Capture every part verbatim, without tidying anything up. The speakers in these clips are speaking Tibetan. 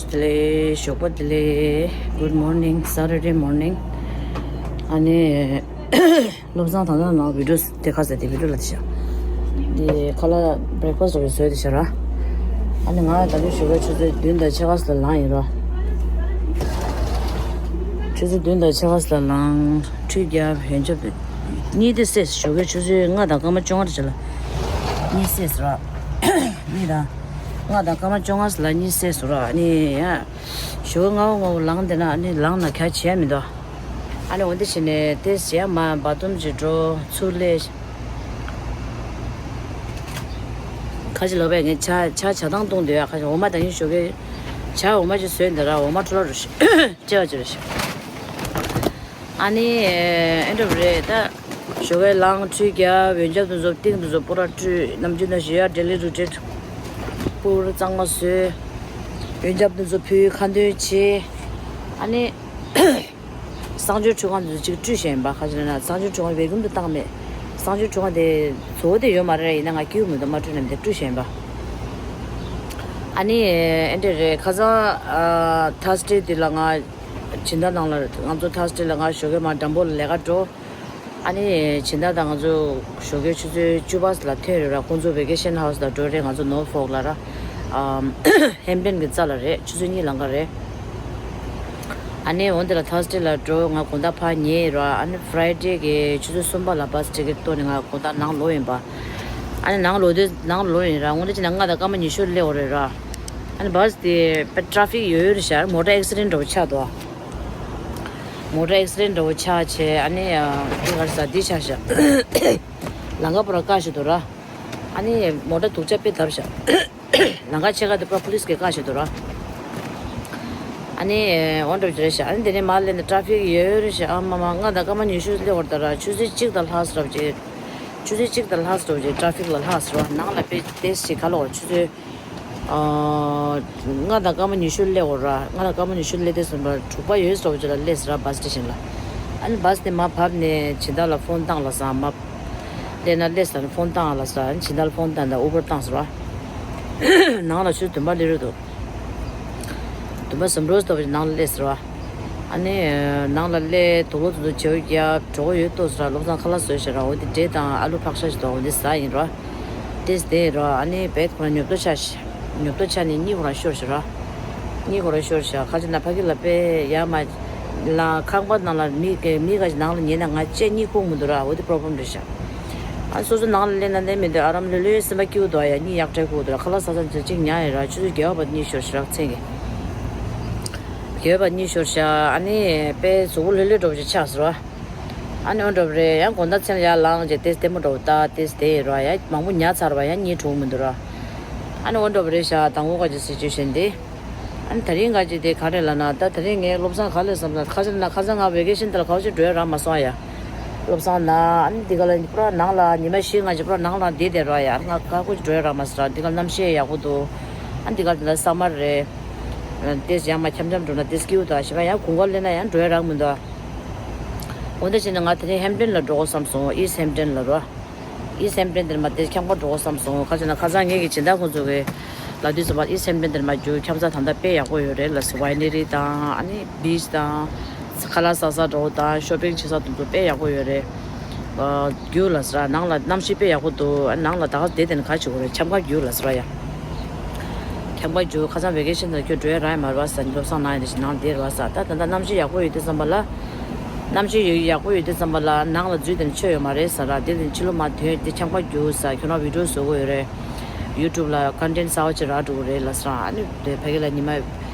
བདེ་ལེགས། ཞོགས་པ་བདེ་ལེགས། Good morning, Saturday morning. ཨ་ནི་བློ་བཟང་དང་ནང་བི་ཌིའོ་དེ་ཁ་ཟེར་དེ་བི་ཌིའོ་ལ་དེ་ཤ། དེ་ཁ་ལ་བྷི་རེག་ཕ་སི་ཊི་རེ་བཟོས་དེ་ཤ་ར། ཨ་ནི་ང་ད་ལྟ་ཞོགས་པའི་ཆུ་ཚོད་བདུན་དང་ཕྱེད་ཀ་ཙམ་ལ་ལངས་ཡིན་ར། ཆུ་ཚོད་བདུན་དང་ཕྱེད་ཀ་ཙམ་ལ་ལངས། ཁྲུས་རྒྱབ། ཡོན་ཆབ་གཉིད་དེ་སད། ཞོགས་པའི་ཆུ་ཚོད་ལྔ་དང་སྐར་མ་བཅོ་ལྔ་དེ་ཤ་ལ་གཉིད་སད་སོང་ར། གཉིད་དང་། ལྔ་དང་སྐར་མ་བཅོ་ལྔ་ཙམ་ལ་གཉིད་སད་སོང་ར། ཨ་ནི་ཡ། ཞོགས་པ་སྔ་པོ་སྔ་པོ་ལངས་བསྡད་ན་ཨ་ནི་ལངས་ན་ག་བྱས་མི་འདུག་ཨ་ནི་འོ་འདི་བྱས་ནས་དེ་བྱས་མ་བ་ཐུམ་ཅིག་འགྲོ། ཚུར་སླེབས། ཁ་ཅིག་ལོག་པས་ངས་ཇ་ཇ་ཇ་ཐང་བཏུང་འདོད་ཡ། ཁ་ཅིག་འོ་མ་དང་ཡིན་ཞོགས་ཀས་ཇ་འོ་མ་ཅིག་བཟོས་འདི་ར། འོ་མ་འཕྲོ་བརླག་རུ་ཤི་ཅེ་བ་ཅིག་རུ་ཤི། ཨ་ནི་ཨེ་འདྲ་བ་རེད་ད། ཞོགས་ཀས་ལངས། ཁྲུས་རྒྱབ། ཡོན་ཆབ་དེ་ཚོ་ཏིང་དེ་ཚོ་པུ་ར་བཀྲུས། ནམ་རྒྱུན་ནང་བཞིན་ཡ་ཌེ་ལི་རུ་ཊིན་པུ་ར་གཙང་མ་བཟོས། ཡོན་ཆབ་དེ་ཚོ་ཕུལ། ཁ་འདོན་བྱས། ཨ་ནི་གསང་སྤྱོད་ཁྲུས་ཁང་དེ་ཚོ་ཅིག་བཀྲུས་བཞག་ཡིན་པ། ཁ་ཅིག་ན་གསང་སྤྱོད་ཁྲུས་ཁང་བེ་ཀུམ་དུ་བཏང་མེད། གསང་སྤྱོད་ཁྲུས་ཁང་དེ་བཟོ་བོ་དེ་ཡོད་མ་རེད། ཡིན་ན་ང་སྐྱིད་པོ་མི་འདུག་མ་བཀྲུས་ནམ་དེ་བཀྲུས་བཞག་ཡིན་པ། ཨ་ནི་ཨེ་འདྲ་རེད། ཁ་སང་ཨ་ཐར་སི་ཌེ་དེ་ལ་ང་སྦྱིན་བདག་ནང་ལ། ང་ཚོ་ཐར་སི་ཌེ་ལ་ང་ཞོགས་ཀས་མར་འགྲམ་པོ་ལ་ལས་ཀ་འགྲོ། ཨ་ནི་སྦྱིན་བདག་དང་ང་ཚོ་ཞོགས་ཀས་ཆུ་ཚོད་བཅུ་པ་ལ་ཐོན་རེད་ར། ཁོང་ཚོ་བེ་ཀེ་ཤན་ཧའུ་སི་ལ་འགྲོ་རེད། ང་ཚོ་ནོར་ཕོག་ལ་ར། ཨམ་ཧེམ་ཌན་གྱི་རྩ་ལ་རེད། ཆུ་ཚོད་གཉིས་ལང་ཀ་རེད། ཨ་ནི་འོ་འདི་ལ་ཐར་སི་ཌེ་ལ་འགྲོ། ང་དགོང་དག་ཕར་ཉལ་ར། ཨ་ནི་ཕ་རའི་ཌེ་གི་ཆུ་ཚོད་གསུམ་པ་ལ་བྷ་སི་ཊི་ཀེ་ཊི་གཏོར་ནས་ང་དགོང་དག་ནང་ལོག་ཡིན་པ། ཨ་ནི་ནང་ལོག་དུས་ནང་ལོག་ཡིན་ར། འོ་འདི་ཅི་ན་ལྔ་དང་སྐར་མ་ཉི་ཤུ་སླེབས་ཡོད་རེད་ར། ཨ་ནི་བྷ་སི་དེ་དཔེ་ཊ་ཕིག་ཡོད་ཡོད་རེད་ཤག་མོ་ཊ་ཨེག་སི་ཌེན་ཊི་འདྲ་བོ་ཆགས་འདུག་མོ་ཊ་ཨེག་སི་ཌེན་ཊི་འདྲ་བོ་ཆགས་བྱས། ཨ་ནི་ཨ་འདི་ག་རེ་ཟ་འདི་ཆགས་ཤག་ལམ་ཁ་པུ་ར་བཀག་བཞག་འདུག་ར། ཨ་ནི་མོ་ཊ་རྡུགས་ཆ་དཔེ་བརྡབས་ཤག་ལམ་ཁ་ཕྱེད་ཀ་དེ་པུ་ར་པུ་ལིས་གིས་བཀག་བཞག་འདུག་ར། ཨ་ནི་འོ་འདྲ་བྱས་རེད་ཤག་ཨ་ནི་དེ་ནས་མར་སླེབས་ནས་ཊ་ཕིག་ཡོད་རེད་ཤག་ཨ་མ་མ། ལྔ་དང་སྐར་མ་ཉི་ཤུ་སླེབས་ཡོད་རེད་ད་ར། ཆུ་ཚོད་གཅིག་དང་ལྷག་ཙམ་རེད་བྱས། ཆུ་ཚོད་གཅིག་དང་ལྷག་ཙམ་རེད་བྱས་ཊ་ཕིག་ལ་ལྷག་ཙམ་རེད་བ། ནང་ལ་དཔེ་ཏོག་ཙམ་ག་ལ་བ། ཆུ་ཚོད་ཨ། ལྔ་དང་སྐར་མ་ཉི་ཤུ་སླེབས་ཡོད་ར། ལྔ་དང་སྐར་མ་ཉི་ཤུ་སླེབས་དུས་ཙམ་པ་དྲུག་པ་ཡོལ་ཙམ་ཅིག་ལ་སླེབས་ཟེར་ར། བྷ་སི་སི་ཊེ་ཤན་ལ། ཨ་ནི་བྷ་སི་དེ་མར་བབས་ནས་སྦྱིན་བདག་ལ་ཕོན་བཏང་ལབ་སོང་། མར་སླེབས་ན་སླེབས་ཟེར་ནས་ཕོན་བཏང་ལབ་སོང་། ཨ་ནི་སྦྱིན་བདག་ལ་ཕོན་བཏང་དང་ཨུ་བར་བཏང་ཟེར་ར། ནང་ལ་ཆུ་ཚོད་བདུན་པ་སླེབས་རེད་འདུག་བདུན་པ་ཟམ་རོ་ཙམ་ནང་ལ་སླེབས་ཟེར་ར། ཨ་ནི་ནང་ལ་སླེབས། དུག་ལོག་དེ་ཚོ་བྱེའུ་རྒྱབ། གྲོད་ཁོག་ཡོད་ཏོ་ཟེར་ར། བློ་བཟང་ཁ་ལག་བཟོས་ཤག་ར། འོ་དེ་འབྲས་དང་ཨ་ལུ་ཕག་ཤ་ཞིག་འདུག་འོ་དེ་ཟ་ཡིན་ར། དེ་བསྡད་ར། ཨ་ནི་བེད་ཁོ་རང་ཉོབ་ཏོ་ཆགས་ཤག་ཉོབ་ཏོ་ཆགས་ནས་གཉིད་ཁོ་རང་ཤོར་ཤག་ར། གཉིད་ཁོ་རང་ཤོར་ཤག་ཁ་ཅིག་ན་ཕ་གི་ལ་དཔེ་ཡ་མ་ལ་ཁང་པ་ནང་ལ་མི་མི་ག་ཅིག་ནང་ལ་ཉལ་ན་ང་ཅེ་གཉིད་ཁུག་མི་འདུག་ར། འོ་དེ་པོ་རོ་བྷི་ལེམ་རེད་ཤག་ཨ་སོ་སོ་ནང་ལ་སླེབས་ན་སླེབས་མི་འདུག་ཨ་རམ་ལྷོད་ལྷོད་སེམས་པ་སྐྱིད་པོ་འདུག་ཡ། གཉིད་ཡག་དྲག་ཁུག་འདུག་ར། ཁ་ལག་ཟ་ས་ཚོ་གཅིག་ཉལ་ཡིན་ར། ཆུ་ཚོད་བརྒྱད་པ་བར་གཉིད་ཤོར་ཤག་ར། མཚན་གི་བརྒྱད་པ་བར་གཉིད་ཤོར་ཤག་ཨ་ནི་དཔེ་གཟུགས་པོ་ལྷོད་ལྷོད་འདྲ་བོ་ཅིག་ཆགས་སོང་ར། ཨ་ནི་འོ་འདྲ་བོ་རེད། ཡང་དགོང་དག་མཚན་ལ་ཡར་ལངས་རྗེས་ཏོག་ཙམ་ལྟད་མོ་འདྲ་བོ་ལྟ། ཏོག་ཙམ་བསྡད་ཡོད་ར། ཡ་མང་པོ་ཉལ་ཚར་བ། ཡང་གཉིད་ཁུག་མི་འདུག་ར། ཨ་ནི་འོ་འདྲ་བོ་རེད་ཤག་དང་པོ་ག་ཅིག་སི་ཅུ་ཨེ་ཤན་དེ། ཨ་ནི་དེ་རིང་ག་ཅིག་དེ་ག་རེ་ལབ་ན། ད་དེ་རིང་ངས་བློ་བཟང་ག་ལ་བསམ་ན། ཁ་ཅིག་ན་ཁ་སང་ང་ཝེ་ཀེ་ཤན་དེ་ལ་ག་བ་ཅིག་འགྲོ་ཡ་རག་མ་སོང་ཡ། བློ་བཟང་ན་ཨ་ནི་འདི་ག་ལ་པུ་ར་ནང་ལ་ཉི་མ་བཞི་ལྔ་ཅིག་པུ་ར་ནང་ལ་བསྡད་བསྡད་ར་ཡ། ང་ག་གོ་ཅིག་འགྲོ་ཡ་རག་མ་སོང་ར། འདི་ག་ལ་གནམ་གཤིས་ཡག་པོ་འདུག་ཨ་ནི་འདི་ག་ལ་ས་མར་རེད། ཏོག་ཙམ་ཡང་མ་འཁྱམ་འཁྱམ་འགྲོ་ན་ཏོག་ཙམ་སྐྱིད་པོ་འདུག་ཨ། གཞན་པ་ཡང་དགུན་ཁ་སླེབས་ན་ཡང་འགྲོ་ཡ་རག་མི་འདུག་ཨ། འོ་འདི་བྱས་ན་ང་དེ་རིང་ཧེམ་ཊོན་ལ་འགྲོ་དགོས་བསམ་སོང་། ཨིསི་ཧེམ་ཊོན་ལ་རོ། ཨིསི་ཧེམ་ཊོན་དེར་མར་ཏོག་ཙམ་འཁྱམ་པར་འགྲོ་དགོས་བསམ་སོང་། ག་ཅིག་ན་ཁ་སང་ངེད་ཀྱི་སྦྱིན་བདག་ཁོང་ཚོ་གིས་ལབ་དུས་ཙམ་པ་ཨིསི་ཧེམ་ཊོན་དེར་མར་རྒྱུགས། འཁྱམ་ས་ད་ལྟ་དཔེ་ཡག་པོ་ཡོད་རེད་ལབ་སོང་། ཝའི་ནེ་རི་དང་ཨ་ནི་བིཆ་དང་། ཁ་ལག་ཟ་ས་འདྲ་བོ་དང་ཤོ་པིང་བྱེད་ས་དེ་ཚོ་དཔེ་ཡག་པོ་ཡོད་རེད། ཨ། རྒྱུགས་ལབ་སོང་ར། ནང་ལ་གནམ་གཤིས་དཔེ་ཡག་པོ་འདུག་ཨ། ནང་ལ་ད་ག་བསྡད་བསྡད་ན་ག་བྱེད་དགོས་རེད། འཁྱམ་པར་རྒྱུགས་ལབ་སོང་ར་ཡ། འཁྱམ་པར་རྒྱུགས། ཁ་སང་ཝེ་ཀེ་ཤན་དེར་ཁྱོད་འགྲོ་ཡ་རག་ཡོད་མ་རེད་པ་ཟེར། བློ་བཟང་ནང་ཡིན་དེ་བཞིན་ནང་བསྡད་རེད་པ་ཟེར། ད་ད་ལྟ་གནམ་གཤིས་ཡག་པོ་ཡོད་དུས་ཙམ་པ་ལ། གནམ་གཤིས་ཡོད་ཡག་པོ་ཡོད་དུས་ཙམ་པ་ལ་ནང་ལ་འཛུལ་བསྡད་ན་ཆོ་ཡོད་མ་རེད་ཟེར་ར། དེ་ནས་ཕྱི་ལོགས་མར་ཐོན་ཏེ་འཁྱམ་པར་རྒྱུགས་ཟེར། ཁྱོད་རང་བི་ཌི་ཡོ་བཟོ་དགོས་ཡོད་རེད། ཡུ་ཊུབ་ལ་ཀོན་ཊེན་གསར་པ་ཅིག་རག་འགྲོ་གི་རེད་ལབ་སོང་ར། ཨ་ནི་དེ་ཕ་གི་ལ་ཉི་མ་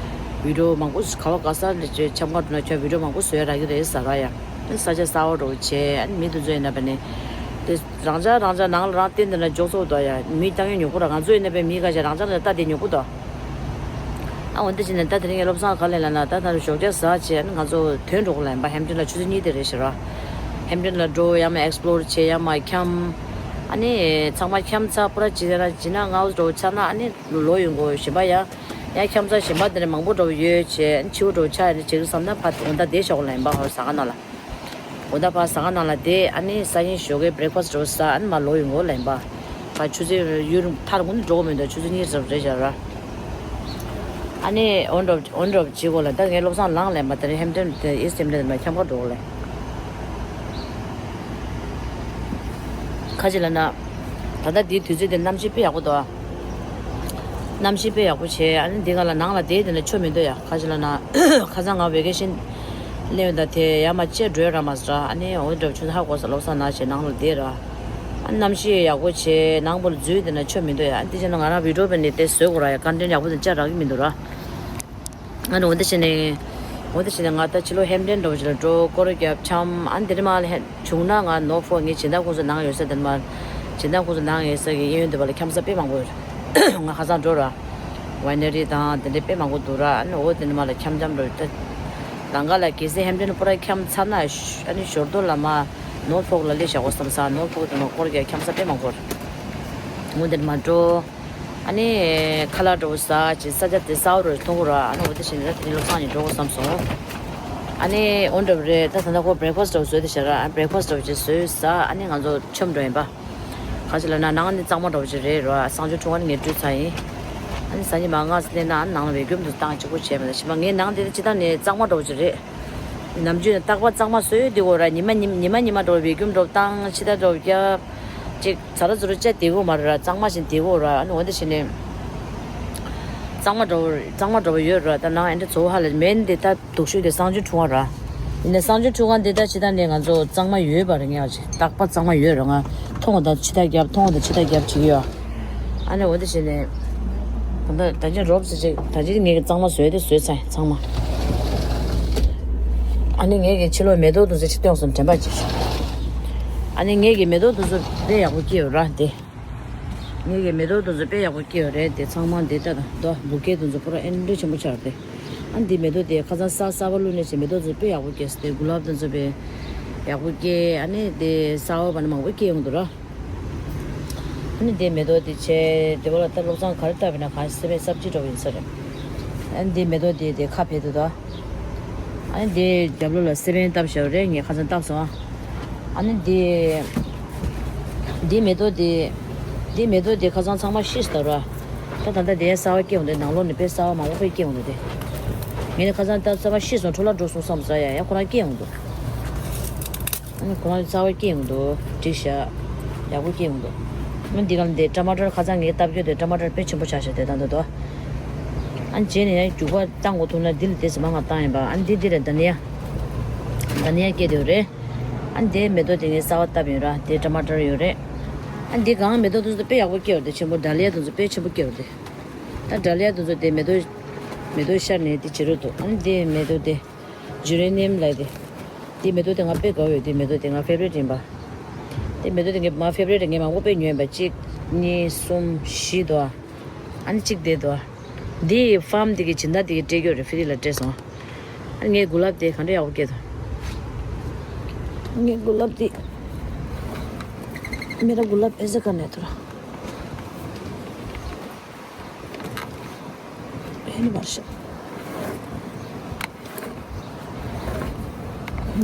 བི་ཌི་ཡོ་མང་པོ་ག་བ་ག་ས་འཁྱམ་པར་འགྲོ་ན་ཁྱོད་བི་ཌི་ཡོ་མང་པོ་བཟོ་ཡ་རག་གི་རེད་ཟེར་ར་ཡ། ཨ་ནི་ས་ཆ་གསར་པ་འདྲ་བོ་བྱས། ཨ་ནི་མི་དེ་ཚོ་ཡིན་ན་བས་ནི་དེ། རང་ཅག་རང་ཅག་ནང་ལ་རང་བསྟན་བསྡད་ན་འཇོག་ཚོགས་དོ་ཡ། མི་བཏང་ཡོད་ཉོ་གོ་ར། ང་ཚོ་ཡིན་ན་བས་མི་ཁ་ཤས་རང་ཅག་རང་ཅག་ལྟ་བསྡད་ཉོ་གོ་དོ། ཨ་འོན་ཏེ་ཕྱིན་ནས་ད་དེ་རིང་ངས་བློ་བཟང་ག་ལེན་ལ་ན། ད་ད་རུ་ཞོགས་ཇ་ཟ་བྱས། ཨ་ནི་ང་ཚོ་ཐོན་འགྲོ་གོ་ལ་ཡིན་པ། ཧེམ་ཊོན་ལ་ཆུ་ཚོད་གཉིས་དེ་རེད་ཤག་ར། ཧེམ་ཊོན་ལ་འགྲོ། ཡར་མར་ཨེག་སི་པོ་ལོར་བྱས། ཡར་མར་འཁྱམ། ཨ་ནི་ཚང་མ་འཁྱམ་ཚར་པུ་ར་ཅི་ར་ཇི་ན་ང་འོ་འགྲོ་ཚར་ན། ཨ་ནི་ལོག་ཡོང་གོ། གཞན་པ་ཡ་ཡ་འཁྱམ་ཚར་གཞན་པ་དེ་འདྲ་མང་པོ་འགྲོ་ཡོད་བྱས། ཨ་ནི་ཕྱི་པོ་འགྲོ་ཆ་ཡ་ནི་བྱེད་ཀྱི་བསམ་ན་ཕ་འོ་ད་བསྡད་ཤོག་ལ་ཡིན་པ། ཧོ་ཟ་ཁང་ནང་ལ། དགོང་དག་ཕར་ཟ་ཁང་ནང་ལ་བསྡད། ཨ་ནི་སང་ཉིན་ཞོགས་ཀའི་བྷི་རེག་ཕ་སི་ཊི་འདྲ་བོ་ཟ། ཨ་ནི་མར་ལོག་ཡོང་གོ་ལ་ཡིན་པ། ཕར་ཆུ་ཚོད་ཡུན་ཐག་རིང་པོ་ནས་འགྲོ་གི་མི་འདུག་ཆུ་ཚོད་གཉིས་ཙམ་རེད་བཞག་ར། ཨ་ནི་ཨོན་ཌོབ་ཨོན་ཌོབ་བྱེད་དགོས་ལ། ད་ངའི་བློ་བཟང་ལངས་ལས་མ་དེ་རིང་ཧེམ་ཊོན་དེ་ཨིསཊ་ཧེམ་ཊོན་མ་འཁྱམ་ཁ་འགྲོ་གི་ལ། ཁ་ཅིག་ལ་ན། ད་ལྟ་འདིའི་དུས་ཚོད་དེ་གནམ་གཤིས་དཔེ་ཡག་པོ་འདུག་གནམ་གཤིས་དཔེ་ཡག་པོ་བྱས། ཨ་ནི་འདི་ག་ལ་ནང་ལ་བསྡད་དེ་ན་ཆོ་མི་འདུག་ཡ། ཁ་ཅིག་ལ་ན། ཁ་སང་ང་ཝེ་ཀེ་ཤན་སླེབས་ཡོད་ད། དེ་ཡ་མ་ཅེ་འགྲོ་ར་མ་ཟ་ར། ཨ་ནི་འོ་འགྲོ་ཆུ་ཧ་གོ་ས་བློ་བཟང་ན་བྱས་ནང་ལ་བསྡད་ར། ཨ་ནི་གནམ་གཤིས་ཡག་པོ་བྱས། ནང་པོ་ལ་འཛུལ་དེ་ན་ཆོ་མི་འདུག་ཡ། ཨ་ནི་དེ་བྱས་ན་ང་རང་བི་ཌིའོ་བེ་ནི་དེ་བཟོས་དགོས་ར་ཡ། ཀོན་ཊེན་ཊི་ཡག་པོ་དེ་ཅ་རག་གི་མི་འདུག་ར། ང་ནི་འོ་འདི་བྱས་ནས། འོ་འདི་བྱས་ནས་ང་ད་ཕྱི་ལོ་ཧེམ་ཊོན་འགྲོ་བ་ཅིག་ལ་འགྲོ། སྐོར་རྒྱབ་འཁྱམ། ཨ་ནི་དེ་ནས་མ་ལ་ཧེ་བྱུང་ན་ང་ནོར་ཕོག་ངའི་སྦྱིན་བདག་ཁོང་ཚོ་ནང་ཡོད་ས་དེ་ནས་མ། སྦྱིན་བདག་ཁོང་ཚོ་ནང་ཡོད་ས་གི་གཡས་གཡོན་དེ་བ་ལ་འཁྱམ་ས་དཔེ་མང་པོ་ཡོད། ང་ཁ་སང་འགྲོ་ར། ཝའི་ནེ་རི་དང་དེ་འདྲ་དཔེ་མང་པོ་འདུག་ར། ཨ་ནི་འོ་དེ་ནས་མ་ལ་འཁྱམ་འཁྱམ་འགྲོ་ད། ལམ་ཁ་ལ་གལ་སྲིད་ཧེམ་ཊོན་པུ་ར་འཁྱམ་ཚར་ན་ཨ་ནི་ཞོར་དུ་ལ་མ་ནོར་ཕོག་ལ་སླེབས་བཞག་གོ་བསམ་ས། ནོར་ཕོག་དེ་ནས་སྐོར་རྒྱབ་འཁྱམ་ས་དཔེ་མང་པོ་ཡོད། འོ་དེ་ནས་མ་འགྲོ། ཨ་ནི་ཁ་ལག་འདྲ་བོ་ཟ་ཅིག་ས་ཆ་དེ་གསར་པ་འདྲ་བོ་མཐོང་གི་ར། ཨ་ནི་འོ་དེ་བྱས་ནས་ད་དེ་རིང་བློ་བཟང་གཉིས་འགྲོ་དགོས་བསམ་སོང་། ཨ་ནི་འོ་འདྲ་བོ་རེད། ད་ད་ལྟ་ཁོ་བྷི་རེག་ཕ་སི་འདྲ་བོ་བཟོས་ཏེ་བཞག་ར། ཨ་བྷི་རེག་ཕ་སི་འདྲ་བོ་ཅིག་བཟོས་ཟ། ཨ་ནི་ང་ཚོ་མཆོད་འགྲོ་ཡིན་པ། ག་ཅི་ལབ་ན་ནང་ནི་གཙང་མ་འདྲ་བོ་ཅིག་རེད་ར། གསང་སྤྱོད་ཁྲུང་ཁ་ནི་ངས་བཀྲུས་ཚར་ཡིན། ཨ་ནི་གཟའ་ཉི་མ་སྔ་ས་སླེབས་ན་ཨ་ནི་ནང་ལ་བེ་ཀུམ་དུ་བཏང་གཅིག་པོ་བྱས་མ་ད་ཞིམ་པ། ངའི་ནང་དེ་ད་སྤྱིར་བཏང་ནས་གཙང་མ་འདྲ་བོ་ཅིག་རེད། ནམ་རྒྱུན་ནས་རྟག་པར་གཙང་མ་བཟོས་བསྡད་དགོས་ར། ཉི་མ་ཉི་ཉི་མ་ཉི་མ་འདྲ་བོ་བེ་ཀུམ་འདྲ་བོ་བཏང་། ཕྱི་ཟ་འདྲ་བོ་བརྒྱབ། ཅིག་ཟ་ར་ཟུ་ར་བཅད་བསྡད་དགོས་མ་རེད་ར། གཙང་མ་བཞིན་བསྡད་དགོས་ར། ཨ་ནི་འོ་འདི་བྱས་ནས། གཙང་མ་འདྲ་བོ་གཙང་མ་འདྲ་བོ་ཡོད་ར། ད་ནང་ཨེ་འདྲ་བཟོ་ཧ་ལས་མེད་འདི་ད་སྡུག་ཤོས་དེ་གསང་སྤྱོད་ཁྲུང་ཁ་ར། ཡིན་ན་གསང་སྤྱོད་ཁྲུང་ཁ་འདི་ད་ཕྱི་ཟ་ནས་ང་ཚོ་གཙང་མ་ཡོད་པ་རེད། ངས་ཅིག་རྟག་པར་གཙང་མ་ཡོད་ར། ང་མཐོང་བ་དང་ཕྱི་ཟ་བརྒྱབ། མཐོང་བ་དང་ཕྱི་ཟ་བརྒྱབ་བྱེད་ཀྱི་ཡོད། ཨ་ནི་འོ་འདི་བྱས་ནས། ད་ལྟ་ད་ཅི་རོབ་ཙམ་ཅིག་ད་ཅི་ངས་ཀྱི་གཙང་མ་བཟོས་ཏེ་བཟོས་ཚར་ཡིན་ཚང་མ། ཨ་ནི་ངས་ཀྱི་ཕྱི་ལོགས་མེ་ཏོག་དེ་ཚོ་ཅིག་བཏོན་སོང་དྲན་པ་ཅིག་ཨ་ནི་ངས་ཀྱི་མེ་ཏོག་དེ་ཚོ་དཔེ་ཡག་པོ་སྐྱེས་ཡོད་ར་དེ། ངས་ཀྱི་མེ་ཏོག་དེ་ཚོ་དཔེ་ཡག་པོ་སྐྱེས་ཡོད་རེད་དེ། ཚང་མ་འདི་ལྟ་དང་དོ་བུ་ཀེ་དེ་ཚོ་པུ་ར་ཨེ་འདྲ་ཆེན་པོ་ཆགས་རེད། ཨ་ནི་འདི་མེ་ཏོག་དེ་ཁ་སང་ས་གསར་པ་བླུགས་ནས་ཅིག་མེ་ཏོག་དེ་ཚོ་དཔེ་ཡག་པོ་སྐྱེས་སོང་དེ། གུ་ལབ་དེ་ཚོ་དཔེ་ཡག་པོ་སྐྱེས། ཨ་ནི་དེ་ས་འོག་པ་ནི་མང་པོ་སྐྱེས་ཡོང་འདུག་ར། ཨ་ནི་དེ་མེ་ཏོག་དེ་བྱས་དེ་བ་ལ་ད་བློ་བཟང་ག་རེ་བཏབ་ཡིན་ན་གང་སེ་བན་སབ་ཅི་འདྲ་བོ་ཡིན་ས་རེད། ཨ་ནི་དེ་མེ་ཏོག་དེ་དེ་ཁ་ཕེ་དུ་ད། ཨ་ནི་དེ་རྒྱབ་ལོགས་ལ་སེ་བན་བཏབ་བཞག་རེད། ངས་ཁ་སང་བཏབ་སོང་ཨ། ཨ་ནི་དེ་དེ་མེ་ཏོག་དེ་དེ་མེ་ཏོག་དེ་ཁ་སང་ཚང་མ་ཤི་སོང་ད་ར། ད་ད་ལྟ་དེ་གསར་པ་སྐྱེ་འོང་དེ་ནང་ལོགས་ནས་དཔེ་གསར་པ་མང་པོ་དཔེ་སྐྱེ་འོང་དེ། ངས་ནི་ཁ་སང་ད་གསར་པ་ཤི་སོང་འཕྲོ་བརླག་འགྲོ་སོང་བསམ་ས་ཡ་ཡ་ཁོ་རང་སྐྱེ་འོང་དུ། ཨ་ནི་ཁོ་རང་རྩ་བ་སྐྱེ་ཡོང་འདུག་འགྲིག་ཤག་ཡག་པོ་སྐྱེ་ཡོང་འདུག་ཨ་ནི་འདི་ག་ལ་འདི་ཊ་མ་ཊར་ཁ་སང་ངའི་སྟབས་སྐྱོ་དེ་ཊ་མ་ཊར་དཔེ་ཆེན་པོ་ཆགས་ཤག་དེ་དང་དུ་དོ། ཨ་ནི་རྗེས་ནས་ཡང་རྒྱུག་པ་བཏང་དགོས་ཐུག་ན་འདི་ལ་དེ་ཟི་མ་ང་བཏང་ཡིན་པ། ཨ་ནི་འདི་འདི་ལ་དྷ་ནི་ཡ། དྷ་ནི་ཡ་སྐྱེ་དེ་ཡོད་རེད། ཨ་ནི་དེ་མེ་ཏོག་དེ་ངའི་གསར་པ་བཏབ་ཡོད་ར། དེ་ཊ་མ་ཊར་ཡོད་རེད། ཨ་ནི་འདི་གང་མེ་ཏོག་དེ་ཚོ་དཔེ་ཡག་པོ་སྐྱེ་ཡོད་དེ་ཆེན་པོ་ཌ་ལི་ཡ་དེ་ཚོ་དཔེ་ཆེན་པོ་སྐྱེ་ཡོད་དེ། ད་ཌ་ལི་ཡ་དེ་ཚོ་དེ་མེ་ཏོག་མེ་ཏོག་ཤར་ནས་དེ་བྱེད་རོགས་འདུག་ཨ་ནི་དེ་མེ་ཏོག་དེ། ཇུ་རེ་ནི་ཡམ་ལབ་དེ། དེ་མེ་ཏོག་དེ་ང་དཔེ་དགའ་ཡོད། དེ་མེ་ཏོག་དེ་ང་ཕེ་ཝ་རི་ཊི་ཡིན་པ། དེ་མེ་ཏོག་དེ་ངས་མ་ཕེ་ཝ་རི་ཊི་ངས་མང་པོ་དཔེ་ཉོས་ཡིན་པ། གཅིག་གཉིས། གསུམ། བཞི་འདུག་ཨ་ནི་གཅིག་དེ་འདུག་འདི་ཕཱམ་དེ་གི་སྦྱིན་བདག་དེ་གི་སྤྲད་ཀྱི་ཡོད་རེད། ཕི་རི་ལ་སྤྲད་སོང་། ཨ་ནི་ངའི་གུ་ལབ་དེ་ག་འདྲ་ཡག་པོ་སྐྱེས་འདུག་ངའི་གུ་ལབ་དེ། མེ་ར་གུ་ལབ་ཨེ་ཟ་ཀ་ནེ་ཐུ་ར། ཨེ་ནི་མར་ཤ།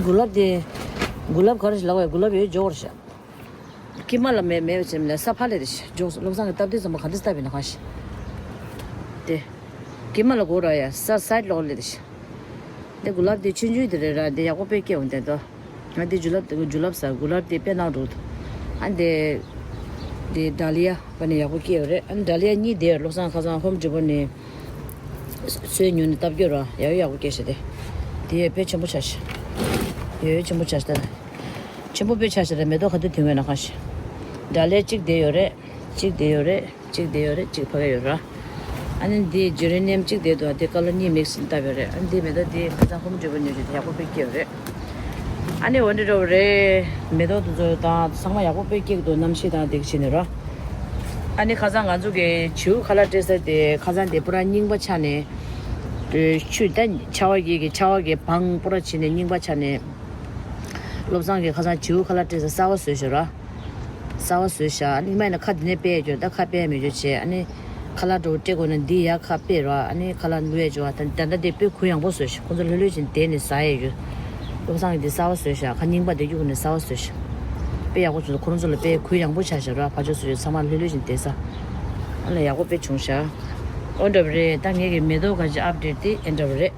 གུ་ལབ་དེ། གུ་ལབ་ག་རེ་ཞིག་ལབ་པ་ཡ། གུ་ལབ་ཡོད་འཇོག་རེ་ཤ། ཀི་མ་ལ་མེ་མེ་ཟེར་མི་ལ་ས་ཕ་ལེ་རེ་ཤ། འཇོག་བློ་བཟང་གི་སྟབས་བདེ་ཙམ་པ་ག་འདྲ་སྟབས་ཡིན་ན་ག་ཤ། དེ། ཀི་མ་ལ་གོ་ར་ཡ་ས་སའི་ཌི་ལོག་ལེ་རེ་ཤ། དེ་གུ་ལབ་དེ་ཆུང་ཆུང་དེ་རེད་ར། དེ་ཡག་པོ་དཔེ་སྐྱེ་འོང་དེ་དོ། ང་དེ་ཇུ་ལབ་དེ་ཇུ་ལབ་ཟ། གུ་ལབ་དེ་དཔེ་ནག་འགྲོ་འདུག་ཨ་འདི། དེ་ཌ་ལི་ཡ་བ་ནི་ཡག་པོ་སྐྱེ་ཡོད་རེད། ཨ་ཌ་ལི་ཡ་གཉིས་དེ་བློ་བཟང་ཁ་སང་ཧོམ་ཌི་པོ་ནས་སོས་ཉོས་ནས་བཏབ་རྒྱུ་ར། ཡག་ཡོད་ཡག་པོ་སྐྱེ་ཤག་དེ། དེ་ཡས་དཔེ་ཆེན་པོ་ཆགས་ཤག་ཡོད་ཡོད་ཆེན་པོ་ཆགས་ཤག་ད་ཆེན་པོ་དཔེ་ཆགས་ཤག་ད་མེ་ཏོག་ག་དུས་ཐོན་ཡོད་ན་ག་ཤག་ཌ་ལི་ཡ་གཅིག་དེ་ཡོད་རེད། གཅིག་དེ་ཡོད་རེད། གཅིག་དེ་ཡོད་རེད། གཅིག་ཕ་གི་ཡོད་ར། ཨ་ནི་འདི་ཇུ་རེ་ནི་ཡམ་གཅིག་དེ་འདུག་དེ་ཀ་ལར་གཉིས་མིག་སི་བཏབ་ཡོད་རེད། ཨ་ནི་འདི་མེ་ཏོག་དེ་ཁ་སང་ཧོམ་ཌི་པོ་ནས་ཉོས་ཏེ་ཡག་པོ་དཔེ་སྐྱེ་ཡོད་རེད། ཨ་ནི་འོ་འདྲ་འདྲ་བོ་རེད། མེ་ཏོག་དེ་ཚོ་དང་ཚང་མ་ཡག་པོ་དཔེ་སྐྱེ་གི་འདུག་གནམ་གཤིས་དང་དེ་གི་ཕྱིན་ནས་ར། ཨ་ནི་ཁ་སང་ང་ཚོ་གི་བྱིའུ་ཁ་ལག་སྤྲད་ས་དེ་ཁ་སང་དེ་པུ་ར་རྙིང་པ་ཆགས་ནས། ཆུ་ད་ཆར་པ་གི་གི་ཆར་པ་གི་བང་པུ་ར་བྱས་ནས་རྙིང་པ་ཆགས་ནས། བློ་བཟང་གིས་ཁ་སང་བྱིའུ་ཁ་ལག་སྤྲད་ས་གསར་པ་བཟོས་ཤག་ར། གསར་པ་བཟོས་ཤག་ཨ་ནི་མ་ཡིན་ན་ཁ་འདི་ནས་སྤེལ་ཡ་འགྱོ། ད་ཁ་སྤེལ་མི་འགྱོ་བྱས། ཨ་ནི་ཁ་ལག་འདྲ་བོ་སྤྲད་དགོས་ན་འདི་ཡར་ཁ་སྤེལ་ར། ཨ་ནི་ཁ་ལག་བླུག་ཡ་འགྱོ་བ་ད་ད་ལྟ་དེ་དཔེ་གུ་ཡངས་པོ་བཟོས་ཤག་ཁོང་ཚོ་ལྷོད་ལྷོད་བྱས་བསྡད་ནས་ཟ་ཡ་ཡོད། བློ་བཟང་གིས་འདི་གསར་པ་བཟོས་ཤག་ཁ་རྙིང་པ་དེ་གཡུག་ནས་གསར་པ་བཟོས་ཤག་དཔེ་ཡག་པོ་བྱུང་། ཁོ་རང་ཚོ་ལ་དཔེ་གུ་ཡངས་པོ་ཆགས་ཤག་ར། ཕར་ཕྱོགས་ཚུར་ཕྱོགས་ཚང་མ་ལྷོད་ལྷོད་བྱས་བསྡད་ས། ཨ་ལ་ཡག་པོ་དཔེ་བྱུང་ཤག་ཨོ་འདྲ་བ་རེད། ད་ངེད་ཀྱི་མེ་ཏོག་ག་ཅི་ཨབ་ཌེཊ་དེ་ཨེ་འདྲ་བ་རེད།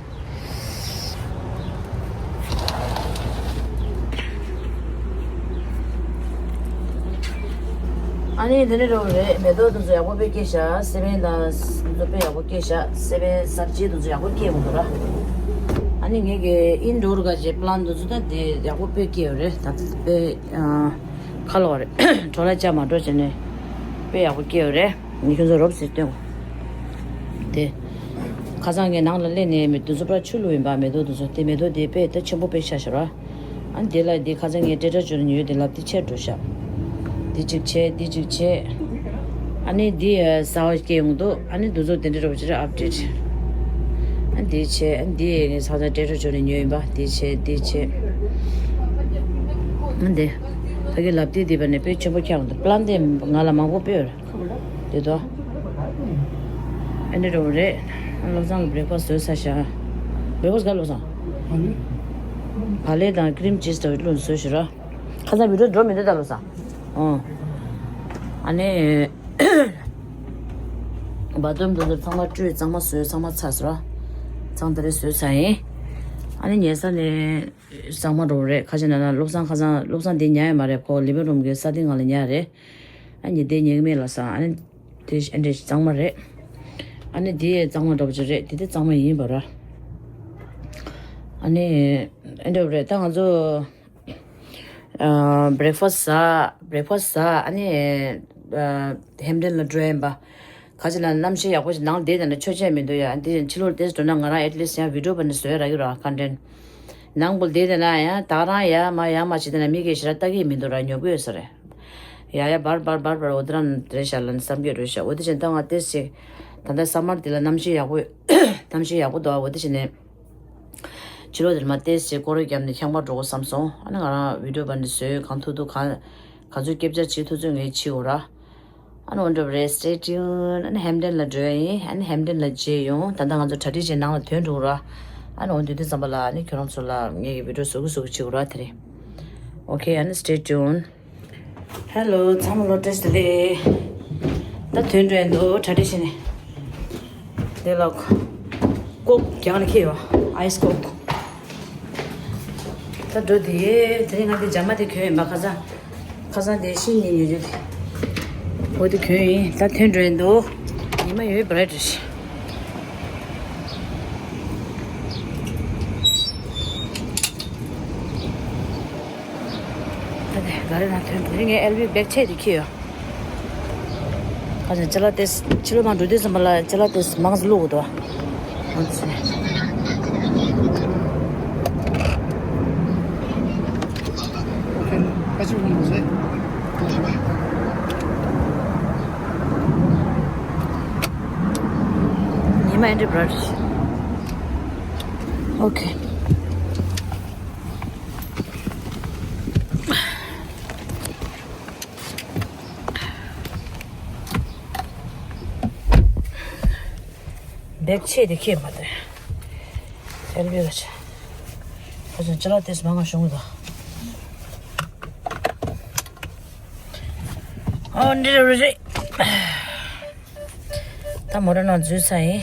ཨ་ནི་འདི་འདྲ་འདྲ་བ་རེད། མེ་ཏོག་དེ་ཚོ་ཡག་པོ་དཔེ་སྐྱེས་ཤག་སེ་བན་དང་དེ་ཚོ་དཔེ་ཡག་པོ་སྐྱེས་ཤག་སེ་བན་སབ་ཇི་དེ་ཚོ་ཡག་པོ་སྐྱེས་འོང་འདུག་ར། ཨ་ནི་ངེད་ཀྱི་ཨིན་ཌོར་ག་ཅི་པ་ལན་དེ་ཚོ་ད་དེ་ཡག་པོ་དཔེ་སྐྱེས་ཡོད་རེད། ད་དཔེ་ཁ་ལོ་བ་རེད། གྲོ་ལ་ཅག་མ་འགྲོ་བྱས་ནས་དཔེ་ཡག་པོ་སྐྱེས་ཡོད་རེད། ངས་ཁྱོད་ཚོ་རོབ་ཟེར་སྟོན་གོ། དེ། ཁ་སང་ངས་ནང་ལ་སླེབས་ནས་མེ་དུ་ཚོ་པར་ཆུ་བླུགས་ཡིན་པ། མེ་ཏོག་དེ་ཚོ་དེ་མེ་ཏོག་དེ་དཔེ་ད་ཆེན་པོ་དཔེ་ཤ་ཤ་ར། ཨ་ནི་དེ་ལ་དེ་ཁ་སང་ངས་ཏྲེ་ཏྲ་ཇོ་ནས་ཉོས་དེ་ལབ་དེ་ཆེར་འགྲོ་ཤག་དེ་གཅིག་བྱས་དེ་གཅིག་བྱས། ཨ་ནི་དེ་ཟ་བ་སྐྱེ་ཡོང་འདུག་ཨ་ནི་དེ་ཚོ་དེ་འདྲ་རོ་ཅི་ར་ཨབ་ཌེཊ། ཨ་ནི་དེ་བྱས། ཨ་ནི་དེ་ངས་ཁ་སང་ཏྲེ་ཏྲ་ཇོ་ནས་ཉོས་ཡིན་པ། དེ་བྱས་དེ་བྱས། ཨ་ནི་དེ་ཕ་གི་ལབ་དེ་དེ་བ་ནས་དཔེ་ཆེན་པོ་ཁྱག་འདུག་པ་ལན་དེ་ང་ལ་མང་པོ་དཔེ་ཡོད་ར། དེ་དོ། ཨ་ནི་རོ་རེད། བློ་བཟང་གི་བྷི་རེག་ཕ་སི་བཟོས་ཚར་ཤག་བྷི་རེག་ཕ་སི་ག་བློ་བཟང་། བག་ལེབ་དང་ཀི་རིམ་ཅིས་དང་བླུགས་བཟོས་ཤག་ར། ཁ་སང་བི་ཌི་ཡོ་འགྲོ་མི་འདུག་ད་བློ་བཟང་། ཨོ། ཨ་ནི། བ་ཐུམ་དེ་ཚོ་ཚང་མ་བཀྲུས། གཙང་མ་བཟོས། གཙང་མ་ཚར་སོང་ར། གཙང་དེ་རེ་བཟོས་ཚར་ཡིན། ཨ་ནི་ཉལ་ས་ནས། གཙང་མ་འགྲོ་རེད། ཁ་ཆེ་ན་ན་བློ་བཟང་ཁ་སང་བློ་བཟང་དེ་ཉལ་ཡ་མ་རེད། ཁོ་ལི་བིང་རུམ་གི་ས་སྟེང་ང་ལ་ཉལ་རེད། ཨ་ཉི་དེ་ཉལ་གི་མེད་ལ་ས། ཨ་ནི་དེ་ཨེ་འདྲས་གཙང་མ་རེད། ཨ་ནི་དེ་གཙང་མ་འགྲོ་བ་ཅིག་རེད། དེ་དེ་གཙང་མ་ཡིན་པ་ར། ཨ་ནི་ཨེ་འདྲས་རེད། ད་ང་ཚོ་བྷི་རེག་ཕ་སི་ཟ། བྷི་རེག་ཕ་སི་ཟ། ཨ་ནི་ཧེམ་ཌན་ལ་འགྲོ་ཡིན་པ། ཁ་ཅིག་ལ་གནམ་གཤིས་ཡག་པོ་ཞིག་ནང་བསྡད་དེ་ན་ཆོས་བྱས་མི་འདུག་ཡ། འདི་ཕྱི་ལོགས་ཏེས་འགྲོ་ན་ང་རང་ཨེ་ཊི་ལིསྟ་ཡང་བི་ཌི་ཡོ་བར་ནས་བཟོས་རག་གི་ར་ཀོན་ཊེན་ཊི། ནང་བུ་བསྡད་དེ་ན་ཡང་ད་རང་ཡ་མ་ཡ་མ་བྱེད་དེ་ན་མི་གིས་ཞེ་དྲག་ལྟ་གི་མི་འདུག་ར། ཉོབ་གི་ཡོད་ས་རེད། ཡ་ཡ་བར་བར་བར་བར་འོ་དེ་རང་རེད་ཤག་ལ་ནི་བསམ་གྱི་རེད་ཤག་འོ་དེ་བཞིན་ད་ང་ཏེས་ཞིག་ད་ལྟ་ས་མར་དེ་ལ་གནམ་གཤིས་ཡག་པོ་གནམ་གཤིས་ཡག་པོ་འདུག་འོ་དེ་བཞིན་ནས་ཕྱི་ལོགས་དེར་མ་ཏེས་ཞིག་སྐོར་ར་བརྒྱབ་ནས་ཁྱང་པ་འགྲོ་དགོས་བསམ་སོང་། ཨ་ནི་ང་རང་བི་ཌི་ཡོ་བར་ནས་བཟོས། གང་ཐུབ་ཐུབ་གང་ག་ཚོད་སྐད་ཆ་བྱེད་ཐུབ་ཚོད་ངས་བྱེད་འོ་ར། ཨ་ནི་འོ་འདྲ་བ་རེད། Stay tuned. ཨ་ནི་ཧེམ་ཌན་ལ་འགྲོ་ཡ་ཡིན། ཨ་ནི་ཧེམ་ཌན་ལ་མཇལ་ཡོང་། ད་ལྟ་ང་ཚོ་གྲ་སྒྲིག་བྱས་ནང་ལ་ཐོན་འགྲོ་ར། ཨ་ནི་འོ་དུས་དུས་ཙམ་པ་ལ་ཨ་ནི་ཁྱོད་རང་ཚོ་ལ་ངེད་ཀྱི་བི་ཌི་ཡོ་བཟོ་གི་བཟོ་གི་བྱེད་དགོས་ར་དེ་རིང་། Okay. ཨ་ནི་stay tuned. Hello. ཚང་མ་ལོ་བཀྲ་ཤིས་བདེ་ལེགས། ད་ཐོན་འགྲོ་ཡ་འདུག་གྲ་སྒྲིག་བྱས་ནས། དེ་ལ་ཀོག་རྒྱང་ནས་ཁྱེར་ཡོང་། ཨའི་སི་ཀོག་ད་འགྲོ་དེ། དེ་རིང་ང་དེ་ཇ་མ་དེ་གྱོན་ཡིན་པ། ཁ་སང་ཁ་སང་དེ་ཤིང་ནས་ཉོས་རྒྱུ་དེ། འོ་དེ་གྱོན་ཡིན། ད་ཐོན་འགྲོ་ཡིན་འདུག་ཉི་མ་ཡོད་བ་རེད། ད་དེ་ག་རེ་ན་ཐོན་འགྲོ་ཡིན། ངས་ཨེལ་བི་བེག་ཆེ་དེ་ཁྱེར་ཡོང་། ཁ་སང་ཅ་ལག་ཏེས་ཕྱི་ལོགས་མར་འགྲོ་དུས་ཙམ་པ་ལ་ཅ་ལག་ཏེས་མང་ཙམ་བླུགས་དགོས་འདུག་ཉི་མ་ཨེ་འདྲ་བ་རེད། Okay. བེག་ཆེ་དེ་ཁྱེར་མ་དེ། ཨེལ་བི་ལ་ཆ། ཁ་ཅན་ཅ་ལག་ཏེས་མང་ང་ཤོང་གི་འདུག་འོ་འདི་རེད། ད་མོ་ཊ་ནང་འཛུལ་ཚར་ཡིན།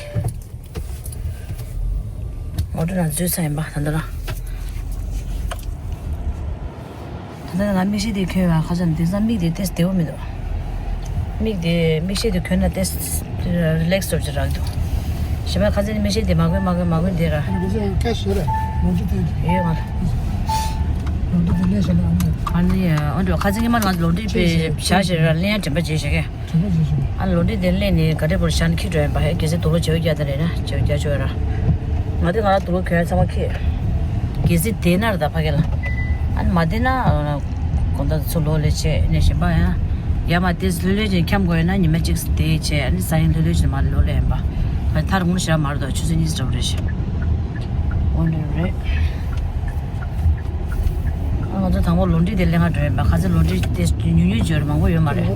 མོ་ཊ་ནང་འཛུལ་ཚར་ཡིན་པ་ད་འདི་ལ། ད་ལྟ་ང་མིག་ཤེལ་དེ་གྱོན་པ་ཁ་སང་དེང་སང་མིག་དེ་ཏེས་བདེ་པོ་མི་འདུག་མིག་དེ་མིག་ཤེལ་དེ་གྱོན་ན་ཏེས་རི་ལེགས་ཙོར་ཅིག་རག་འདུག་གཞན་པ་ཁ་སང་མིག་ཤེལ་དེ་མ་གྱོན་མ་གྱོན་མ་གྱོན་དེ་ར། ཨ་ནི་ཁ་སང་ཡོད་རེད། ལོ་འདི་དེ་ལས་ཤེས་ན་ཨ་ནི། ཨ་ནི་ཨོ་འདྲ་ཁ་སང་ཉི་མ་ང་ལོ་འདྲི་པའི་བྱ་ཞེས་ར་ལན་དྲན་པ་བརྗེད་བཞག་གས། དྲན་པ་བརྗེད་བཞག་ཨ་ལོ་འདྲི་དེ་ལེན་ནས་ག་འདྲ་བོར་ཤན་ཁྱི་འགྲོ་ཡིན་པ་ཧེ་གལ་སྲིད་དུག་ལོག་བྱེ་བ་རྒྱག་ད་རེད་ན་བྱེ་བ་རྒྱག་ཆོག་ར། ང་དེ་ང་རང་དུག་ལོག་གྱོན་ཚང་མ་ཁྱི། གལ་སྲིད་བསྡད་ན་ར་ད་ཕ་གི་ལ། ཨ་ནི་མ་བསྡད་ན་དགོང་དག་ཚུར་ལོག་ལས་བྱེད་ནས་གཞན་པ་ཡང་། ཡ་མ་དེ་ལྷོད་ལྷོད་ཅིག་འཁྱམ་དགོས་ཡོད་ན་ཉི་མ་གཅིག་བསྡད་བྱས་ཨ་ནི་ས་ཡིན་ལྷོད་ལྷོད་ཅིག་མ་ལོག་ལས་ཡིན་པ། ང་ཐར་ངུ་ཤ་མར་དོ་ཆུ་ཚོད་གཉིས་འགྲོ་རེད་ཤི། འོ་འདྲ་རེད། ང་ཚོ་དང་པོ་ལོ་འདྲི་དེ་ལེན་ག་འགྲོ་ཡིན་པ། ཁ་ཚ་ལོ་འདྲི་དེ་ཉུང་ཉུང་བརྗོད་མང་པོ་ཡོད་མ་རེད།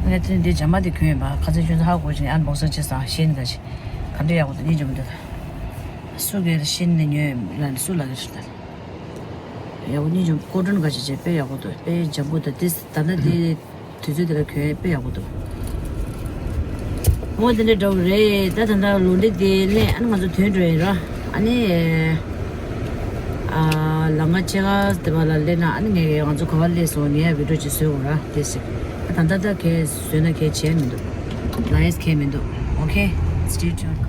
ངས་དེ་འདི་ཇ་མ་དེ་གྱོན་ཡིན་པ། ཁ་ཚ་ཁྱོད་ཚོ་ཧ་གོ་ཅིང་ཨན་བོག་སར་བྱེད་སང་ཤེས་ནི་ག་ཞིག་ག་འདྲ་ཡག་པོ་འདུག་སྙིང་རྗེ་མོ་འདུག་སུ་གས་ཤེས་ནི་ཉོས་ལ་སུ་ལ་གས་ཤི་ད་ཡག་པོ་སྙིང་རྗེ་མོ་ཀོ་ཏོན་ག་ཞིག་བྱས་དཔེ་ཡག་པོ་འདུག་དཔེ་ཇམ་པོ་འདུག་དེ་ད་ནི་དེ། དུས་ཚོད་དེ་ལ་གྱོན་དཔེ་ཡག་པོ་འདུག་འོ་དེ་འདྲ་འདྲ་བོ་རེད། ད་ད་ལྟ་ལོ་འདྲི་དེ་ལས་ཨ་ནི་ང་ཚོ་ཐོན་འགྲོ་ཡིན་ར། ཨ་ནི་ཨ་ལམ་ཁ་ཕྱེད་ཀ་དེ་བ་ལ་སླེབས་ན་ཨ་ནི་ངས་ང་ཚོ་ག་བ་སླེབས་སོང་ངས་བི་ཌིའོ་ཅིག་བཟོས་དགོས་ར། དེ་ཟེར། ད་ད་ལྟ་གས་བཟོས་ན་གས་བྱས་མི་འདུག་ལའེས་གས་མི་འདུག་ཨོ་ཁེ། Stay tuned.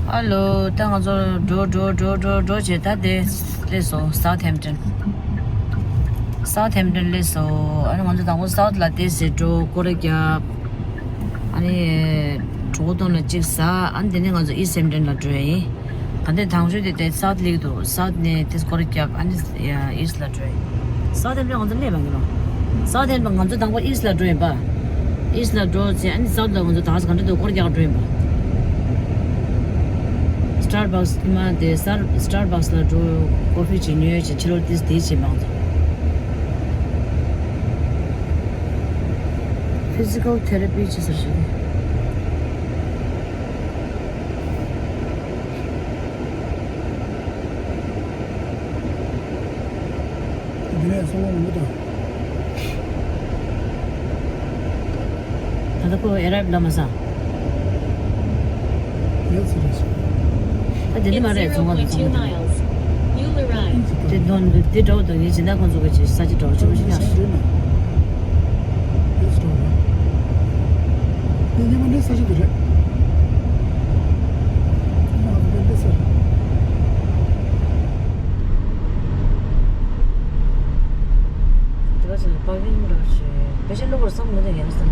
ཧ་ལོ། ད་ང་ཚོ་འགྲོ་འགྲོ་འགྲོ་འགྲོ་འགྲོ་བྱས། ད་དེ་སླེབས་སོང་། སའུ་ཐེམ་ཊོན། སའུ་ཐེམ་ཊོན་སླེབས་སོང་། ཨ་ནི་ང་ཚོ་དང་པོ་སའུ་ཐ་ལ་དེ་ཟེར་འགྲོ། སྐོར་ར་བརྒྱབ། ཨ་ནི་གྲོད་ཁོག་སྟོང་ལ་གཅིག་ཟ། ཨ་ནི་དེ་ནས་ང་ཚོ་ཨིསྟ་ཧེམ་ཊོན་ལ་འགྲོ་ཡ་ཡིན། ག་འདྲས་དང་ཤོས་དེ་དེ་སའུ་ཐ་སླེབས་འདུག་སའུ་ཐ་ནས་དེ་སྐོར་ར་བརྒྱབ། ཨ་ནི་ཨིསྟ་ལ་འགྲོ་ཡ་ཡིན། སའུ་ཐ་ཧེམ་ཊོན་ང་ཚོ་སླེབས་མ་ཡིན་ནོ། སའུ་ཐ་ཧེམ་ཊོན་ང་ཚོ་དང་པོ་ཨིསྟ་ལ་འགྲོ་ཡིན་པ། ཨིསྟ་ལ་འགྲོ་ཚེ་ཨ་ནི་སའུ་ཐ་ལ་ང་ཚོ་ད་ག་ས་ག་འདྲ་འདུག་སྐོར་ར་རྒྱག་འགྲོ་ཡིན་པ། སི་ཊར་བྷག་སི་ཉི་མ་དེ་སི་ཊར་བྷག་སི་ལ་འགྲོ། ཀོ་ཕི་ཅིག་ཉོས་བྱས་ཕྱི་ལོགས་ཏིས་དེ་བྱེད་མང་ཚོགས། ཕི་ཟི་ཀལ་ཐེ་ར་པི་བྱེད་ས་ཞིག་རེད། འདི་ནས་སོང་བ་མང་པོ་དང་། ད་ལྟ་ཁོ་ཨེ་རའིབ་ལ་མ་ས། ཡོད་ཚེ་རེད། ད་དེ་འདི་མ་རེད། རྫོང་ཁ་དང་ཚང་མ་དེ། དེ་དོན་དེ་འདྲ་བོ་དང་ངའི་སྦྱིན་བདག་ཁོང་ཚོ་གི་ཅིག་ས་ཆ་འདྲ་བོ་ཆེན་པོ་ཞིག་ཡང་རེད་ན། ཡོད་ཚེ་འགྲོ་རེད། དེ་ཉི་མ་འདྲའི་ས་ཆ་དེ་རེད། ཉི་མ་ང་ཚོ་འདྲའི་ས་རེད། དེ་ག་ཚོད་པར་ཀིང་འདྲ་ཞིག་པེ་ཤ་བླུག་པར་བསམ་མི་འདུག་ཡང་ཟེར་ན།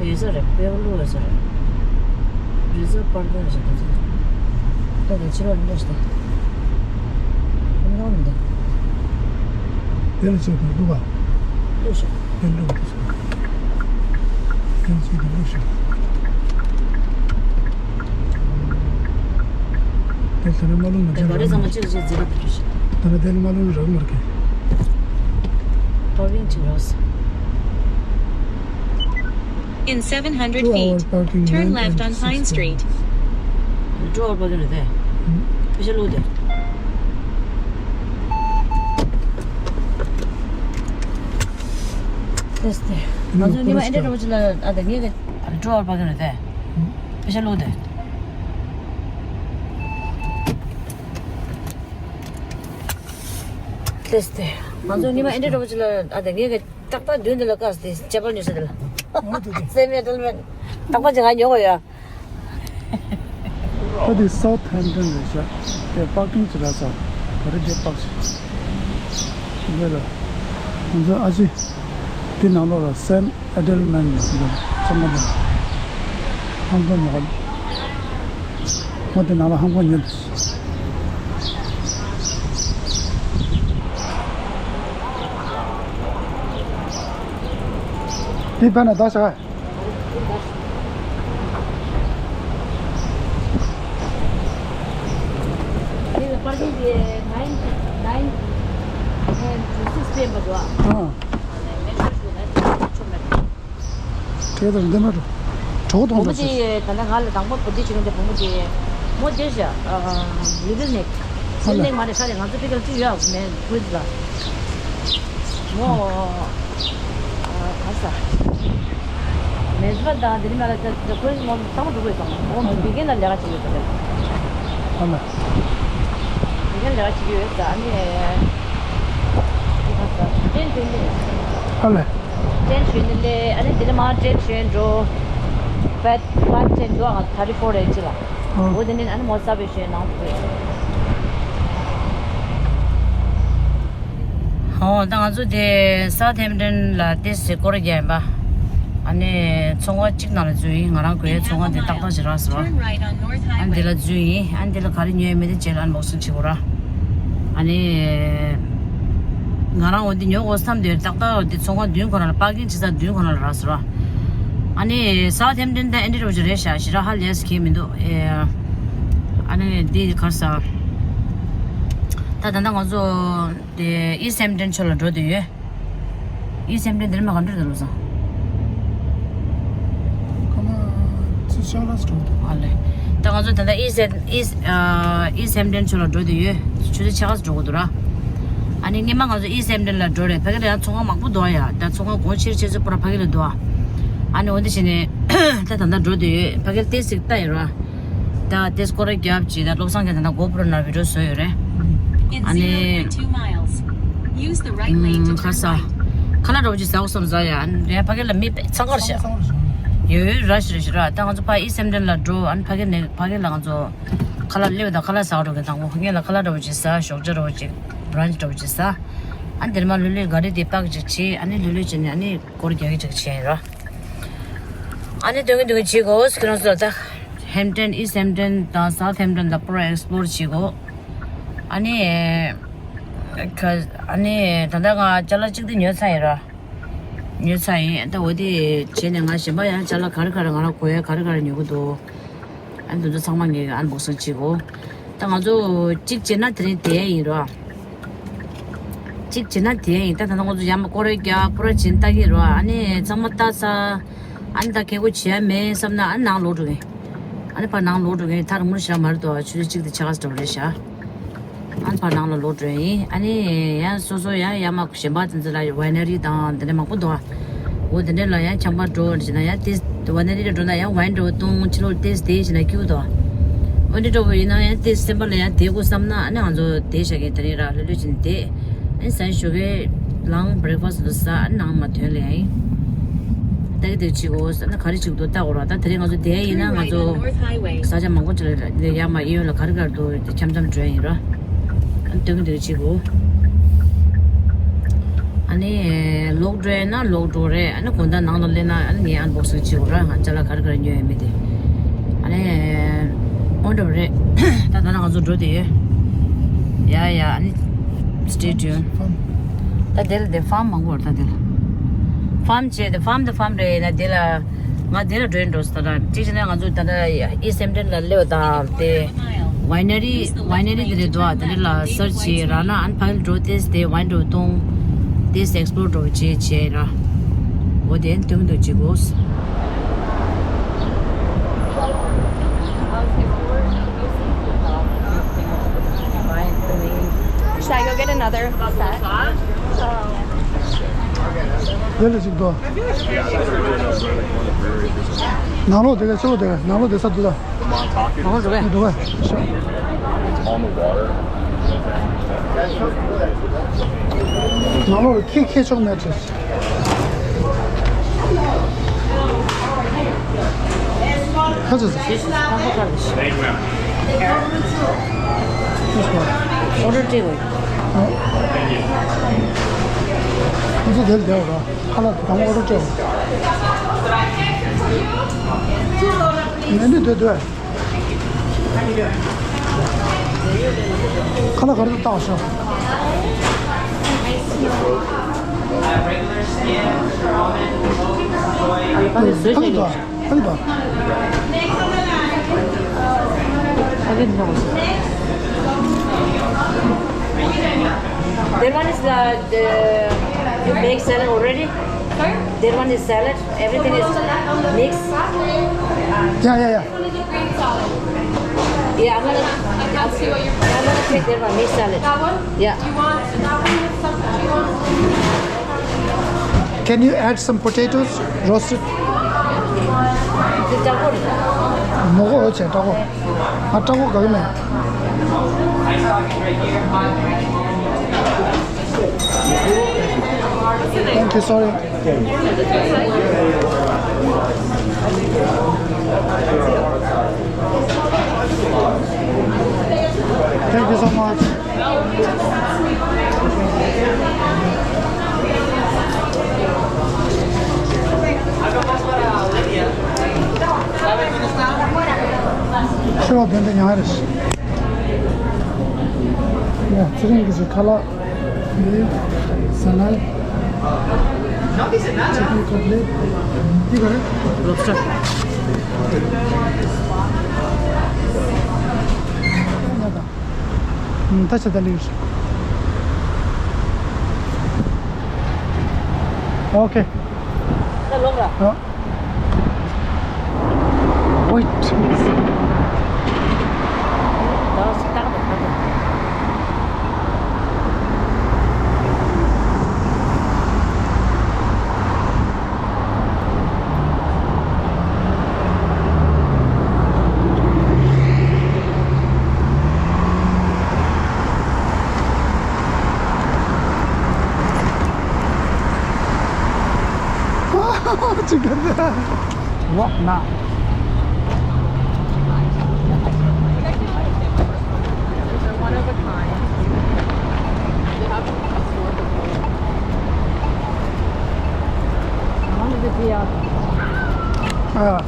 ཡོད་ས་རེད། པེ་བླུག་ཡོད་ས་རེད། རི་ཛརབ་པར་ཀིང་ཞིག་འདུག་ཟེར། ད་དེ་ཕྱི་ལོགས་འདྲ་ཞིག་དང་། ཡང་འདྲ་མི་འདུག་དེ་ལ་ཆེད་དུ་བླུག་པ། བླུག་ཤོག་དེ་བླུག་དེ་ཆེད་དུ་བླུག་ཤོག་དེ་ལྟར་མ་བླུག་ན་དེ་ག་རེ་ཚང་མ་གཅིག་གཅིག་འཛིན་རོགས་བྱེད་ཤིག་ད་ནི་དེ་ལ་མ་བླུག་ན་རག་མ་རེད། ཏོ་བིང་ཅིག་རོགས། In seven hundred feet, turn left on Pine Street. ཀྲོ་བར་པར་ཀིང་རེད་དེ། ཕེ་ཤ་བླུག་དེ། ལྟས་ཏེ། ང་ཚོ་ཉི་མ་ཨེ་འདྲ་འདྲ་བོ་ཅིག་ལ་ཨ་དེ་ངས་ཀྱི་ཀྲོ་བར་པར་ཀིང་རེད་དེ། ཕེ་ཤ་བླུག་དེ། ལྟས་ཏེ། ང་ཚོ་ཉི་མ་ཨེ་འདྲ་འདྲ་བོ་ཅིག་ལ་ཨ་དེ་ངས་ཀྱི་ཏག་ཏག་མདུན་དེ་ལ་བཀག་སྟེ་ཇེ་པར་ཉོ་ས་དེ་ལ། སེམས་ཡ་ཏལ་མེན། ཏག་ཏག་ཅིག་ང་ཉོ་དགོས་ཡ། ཨ་དེ་སའུ་ཐེམ་ཊོན་རེད་ཤག་དེ་པར་ཀིང་ཅིག་རག་ས། ག་རེ་དེ་པར་ཀིང་ཞིག་ལས་ལ། ང་ཚོ་ཨ་ཅེ་དེ་ནང་ལོགས་ལ་སེམ་ཨེ་ཌལ་མན་ཚང་མ་དང་ཧང་ཀོང་ཉོ་ག་ང་དེ་ནང་ལ་ཧང་ཀོང་ཉོ་དུས། དེ་བས་ན་ད་ཤ། དེ་ལ་པར་ཀིང་དེ་ནའིན་ནའིན་ཨེན་ཌི་སིགས་པེན་པ་འདུག་ཨ། ཨ། དེ་ལྟར་འདི་མ་འགྲོ། གྲོགས་བུ་མོ་དང་འགྲོ་ཟེར། དེ་ད་ལྟ་ང་ལ་དང་པོ་བུ་དེ་བྱེད་མཁན་དེ་བུ་མོ་དེ། མོ་དེ་བཞག་ལི་ཏལ་ནིག་ལི་ཏལ་ནིག་མ་རེད། ས་རེད། ང་ཚོ་ཕི་ཀལ་ཅི་ཡོད་མེད་ཁོས་ལ། མོ། ག་ས། མེ་ཟ་བ་དང་དེ་རིང་མ་ལ་ད་ཁོས་མོ་ཚང་མ་འགྲོ་དགོས་སོང་། མོ་བི་གན་ལ་ལས་ཀ་བྱེད་ཡོད་ས་རེད། ཨ་ལ། བི་གན་ལས་ཀ་བྱེད་ཀྱི་ཡོད་ས། ཨ་ནི། ག་ས། ཏྲེན་ཏྲེན་ཏྲེན། ཨ་ལ། ཏྲེན་ཞོན་ནི་ལས་ཨ་ནི་དེ་ནས་མ་ཏྲེན་ཞོན་འགྲོ། ཕའིབ་ཕའིབ་ཏྲེན་འགྲོ་ཨ་ཐར་ཊི་ཕོར་རེད་ཅི་ལ། ཨ། འོ་དེ་ནས་ཨ་ནི་མོ་ས་བེ་ཞོན་ནང་དུ། ཨོ་ད་ང་ཚོ་དེ་སའུ་ཐེམ་ཊོན་ལ་ཏོག་ཙམ་སྐོར་རྒྱག་ཡིན་པ། ཨ་ནི་ཚོང་ཁང་གཅིག་ནང་ལ་འཛུལ་ཡིན། ང་རང་གོའི་ཚོང་ཁང་དེ་ཏག་ཏག་ཅིག་རག་སོང་། ཨ་ནི་དེ་ལ་འཛུལ་ཡིན། ཨ་ནི་དེ་ལ་ག་རེ་ཉོས་ཡོད་མེད་དེ་རྗེས་ལ་ཨན་བོག་སིང་བྱེད་དགོས་ར། ཨ་ནི། ང་རང་འོ་འདི་ཉོ་དགོས་བསམ་དུས་ཏག་ཏག་འོ་འདི་ཚོང་ཁང་མདུན་ཁོ་ན་ལ་པར་ཀིང་བྱེད་ས་མདུན་ཁོ་ན་ལ་རག་སོང་ར། ཨ་ནི་སའུ་ཐེམ་ཊོན་ད་ཨེ་འདྲ་འདྲ་བོ་ཅིག་རེད་ཤག་ཞེ་དྲག་ཧ་ལས་ས་གང་ཡང་མི་འདུག་ཨེ། ཨ་ནི་འདི་ག་རེ་ཟ། ད་ད་ལྟ་ང་ཚོ་དེ་ཨིསྟ་ཧེམ་ཊོན་ཕྱོགས་ལ་འགྲོ་བསྡད་ཡོད། ཨིསྟ་ཧེམ་ཊོན་འདིར་མ་ག་འདྲ་འདུག་ལོ་ཟ། ཁ་མ་ཚོ་ཤག་ལ་སི་ཊོར་འདུག་ཨ་ལེ། ད་ང་ཚོ་ད་ལྟ་ཨིསྟ་ཨིསྟ་ཨ་ཨིསྟ་ཧེམ་ཊོན་ཕྱོགས་ལ་འགྲོ་བསྡད་ཡོད། ཆུ་ཚོད་ཕྱེད་ཀ་ཙམ་འགྲོ་དགོས་འདུག་ར། ཨ་ནི་སྔོན་མ་ང་ཚོ་ཨི་སི་ཨེམ་ཏན་ལ་འགྲོ་རེད། ཕ་གི་ལ་ཡང་ཚོང་ཁང་མང་པོ་འདུག་ཡ། ད་ཚོང་ཁང་སྒོ་ཕྱེ་ཕྱེ་ཚོ་པུ་ར་ཕ་གི་ལ་འདུག་ཨ་ནི་འོ་འདི་བྱས་ནས་ད་ད་ལྟ་འགྲོ་བསྡད་ཡོད། ཕ་གི་ལ་ཏོག་ཙམ་ལྟ་ཡིན་ར། ད་ཏོག་ཙམ་སྐོར་ར་རྒྱབ་ཅིག་ད་བློ་བཟང་རྒྱལ་ལགས་ད་ལྟ་གོ་པུ་རོ་ནང་བི་ཌི་ཡོ་བཟོས་ཡོད་རེད། ཨ་ནི་ཁ་ས་ཁ་ལག་འདྲ་བོ་ཅིག་ཟ་དགོས་བསམ་ཟ་ཡ། ཨ་ནི་རེད། ཕ་གི་ལ་མི་དཔེ་འཚང་ཁ་རེད་ཤག་ཡོད་ཡོད་ར་ཤི་རེད་ཤི་ར། ད་ང་ཚོ་ཕ་ཨི་སི་ཨེམ་ཏན་ལ་འགྲོ། ཨ་ནི་ཕ་གི་ནས་ཕ་གི་ལ་ང་ཚོ་ཁ་ལག་སླེབས། ད་ཁ་ལག་ཟ་འགྲོ་གི། དང་པོ་ངེད་ལ་ཁ་ལག་འདྲ་བོ་ཅིག་ཟ། ཞོགས་ཇ་འདྲ་བོ་ཅིག་བྷི་རན་ཆི་འདྲ་བོ་ཅིག་ཟ། ཨ་ནི་དེར་མ་ལྷོད་ལྷོད་ག་རེ་དེ་པག་ཅིག་བྱེད། ཨ་ནི་ལྷོད་ལྷོད་བྱས་ནས་ཨ་ནི་སྐོར་རྒྱག་གི་ཅིག་བྱས་ཡིན་ར། ཨ་ནི་སྟོན་གི་འདུག་གི་བྱེད་དགོས། ཁྱེད་རང་ཚོ་ད་ཧེམ་ཏན་ཨི་སི་ཧེམ་ཏན་དང་སའུ་ཐི་ཧེམ་ཏན་ལ་པུ་ར་ཨེག་སི་པོ་ལོར་བྱེད་དགོས། ཨ་ནི་ཁ་ཨ་ནི་ད་ལྟ་ང་ཅ་ལག་གཅིག་དེ་ཉོས་ཚར་ཡིན་ར། ཉོས་ཚར་ཡིན། ད་འོ་དེ་བྱས་ནས་ང་གཞན་པ་ཡང་ཅ་ལག་ག་རེ་ག་རེ་ང་རང་དགོས་ཡ་ག་རེ་ག་རེ་ཉོ་གི་འདུག་ཨ་ནི་དེ་ཚོ་ཚང་མ་ངས་ཨན་བོག་སིང་བྱེད་དགོས། ད་ང་ཚོ་གཅིག་བྱས་ན་དེ་རིང་བསྡད་ཡ་ཡིན་ར། གཅིག་བྱས་ན་བསྡད་ཡ་ཡིན། ད་ད་ལྟ་ང་ཚོ་ཡར་མར་སྐོར་ར་རྒྱག་པུ་ར་བྱེད་ལྟ་གི་ར། ཨ་ནི་ཚང་མ་ལྟ་ཚར། ཨ་ནི་ད་ཁེ་གོ་བྱེད་ཡ་མེད་བསམ་ན་ཨ་ནི་ནང་ལོག་འགྲོ་གི། ཨ་ནི་ཕར་ནང་ལོག་འགྲོ་གི། ད་རང་མོ་ཞག་མ་རེད་དོ། ཆུ་ཚོད་གཅིག་དང་ཕྱེད་ཀ་ཙམ་རེད་ཤག་ཨ་ནི་ཕར་ནང་ལ་ལོག་འགྲོ་ཡིན། ཨ་ནི་ཡང་སོ་སོ་ཡང་ཡར་མར་གཞན་པ་དེ་ཚོ་ལ་ཝའི་ན་རི་དང་དེ་འདྲ་མང་པོ་འདུག་ཨ། འོ་དེ་འདྲ་ལ་ཡང་ཆམ་པ་འགྲོ་བྱས་ན་ཡང་ཏེས་ཝའི་ན་རི་ལ་འགྲོ་ན་ཡང་ཝའིན་འདྲ་བོ་བཏུང་། ཕྱི་ལོགས་ཏེས་བསྡད་བྱས་ན་སྐྱིད་པོ་འདུག་འོ་འདྲ་འདྲ་བོ་ཡིན་ན་ཡང་ཏེས་སེམས་པ་ལ་ཡང་བསྡད་དགོས་བསམ་ན་ཨ་ནི་ང་ཚོ་བསྡད་བཞག་གི། དེ་རིང་ར་ལྷོད་ལྷོད་བྱས་ནས་བསྡད། ཨ་ནི་གཟའ་ཞོགས་ཀས་ལངས་བྷི་རེག་ཕ་སི་ལ་ཟ། ཨ་ནི་ནང་མར་ཐོན་ལེ་ཡིན། ད་གི་དེ་བྱེད་དགོས་ཟེར་ན་ག་རེ་བྱེད་དགོས་ལྟ་དགོས་ར། ད་དེ་རིང་ང་ཚོ་བསྡད་ཡིན་ན་ང་ཚོ་ས་ཆ་མང་པོ་ཅིག་ལ་ལ་ཡར་མར་གཡས་གཡོན་ལ་ག་རེ་ག་རེ་འདུག་དེ་འཆམ་འཆམ་འགྲོ་ཡ་ཡིན་ར། ཨ་ནི་སྟོན་གི་འདུག་བྱེད་དགོས། ཨ་ནི་ལོག་འགྲོ་ཡ་ན་ལོག་འགྲོ་རེད། ཨ་ནི་དགོང་དག་ནང་ལ་སླེབས་ན་ཨ་ནི་ངས་ཨན་བོག་སིང་བྱེད་དགོས་ར། ང་ཅ་ལག་ག་རེ་ག་རེ་ཉོ་ཡ་མེད་དེ། ཨ་ནི་འོ་འདྲ་བ་རེད། ད་ད་ནང་ང་ཚོ་འགྲོ་བསྡད་ཡོད། ཡ་ཡ། ཨ་ནི་stay tuned. ད་དེ་ལ་དེ་ཕཱམ་མང་པོ་རེད། ད་དེ་ལ་ཕཱམ་བྱས་ཏེ་ཕཱམ་དེ་ཕཱམ་རེད་ན་དེ་ལ་ང་དེ་ལ་འགྲོ་ཡིན་འགྲོ་ཟེར། ད་གཅིག་བྱས་ན་ང་ཚོ་ད་ལྟ་ཨི་སི་ཧེམ་ཏན་ལ་སླེབས་དང་དེ་ཝའི་ན་རི་ཝའི་ན་རི་དེ་རེད་འདུག་ཨ། དེ་འདྲ་ལ་སར་ཆ་བྱས་རག་ན་ཨ་ནི་ཕ་གི་ལ་འགྲོ། ཏེས་དེ་ཝའིན་འདྲ་བོ་བཏུང་། ཏེས་ཨེག་སི་པོ་ལོར་འདྲ་བོ་བྱས་བྱས་ར། འོ་དེ་སྟོན་གི་འདུག་བྱེད་དགོས། Should I go get another set? དེ་ལ་ཅིག་འདུག་ནང་ལོགས་དེ་ག་ཕྱི་ལོགས་དེ་ག་ནང་ལོགས་དེ་ས་འདུག་ད། ནང་ལོགས་འགྲོ་ག་འགྲོ་ག་ནང་ལོགས་ལ་ཁྱེར་ཁྱེར་ཆོག་མེད་ཅེས། ཁ་ཅིག་ཟེར། Thank you, ma'am. Yes, ma'am. Order too. ཁོ་ཚོ་དེར་བསྡད་རོགས། ཁ་ལག་དང་པོ་ཨོ་ཌར་སྤྲད། ངས་འདི་འདོད་འདོད། ཁ་ལག་ག་རེ་བཏགས་ཤོག་ཨ་ལ་ཁ་ལག་འདུག་ཨ། ཨ་ལ་འདུག That one is the, the, you make salad already? Sorry? That one is salad. Everything is mixed. Yeah, yeah, yeah. Only the green salad. Yeah, I'm gonna, I can't see what you're, I'm gonna take that one, mixed salad. That one? Yeah. Do you want that one with some, do you want? Can you add some potatoes, roasted? The double. མོག་གོ་ཆེ་ཏྲ་གོ། ཨ་ཏྲ་གོ་ག་གི་མེད། Thank you, sorry. Thank you so much. ཤོག་བདེ་འདི་ཉང་རེད། ཡ་ཚེ་རིང་གི་ཚེ་ཁ་ལག་འདི་ས་ལད། Chicken cutlet. འདི་ག་རེ། Lobster. ད་ཆ་ད་ལིར། Okay. ད་ལོག་ར། Wait. ད་ཞིག་ཏག་ཏག་ཏག་ཏག Walk now. Ah.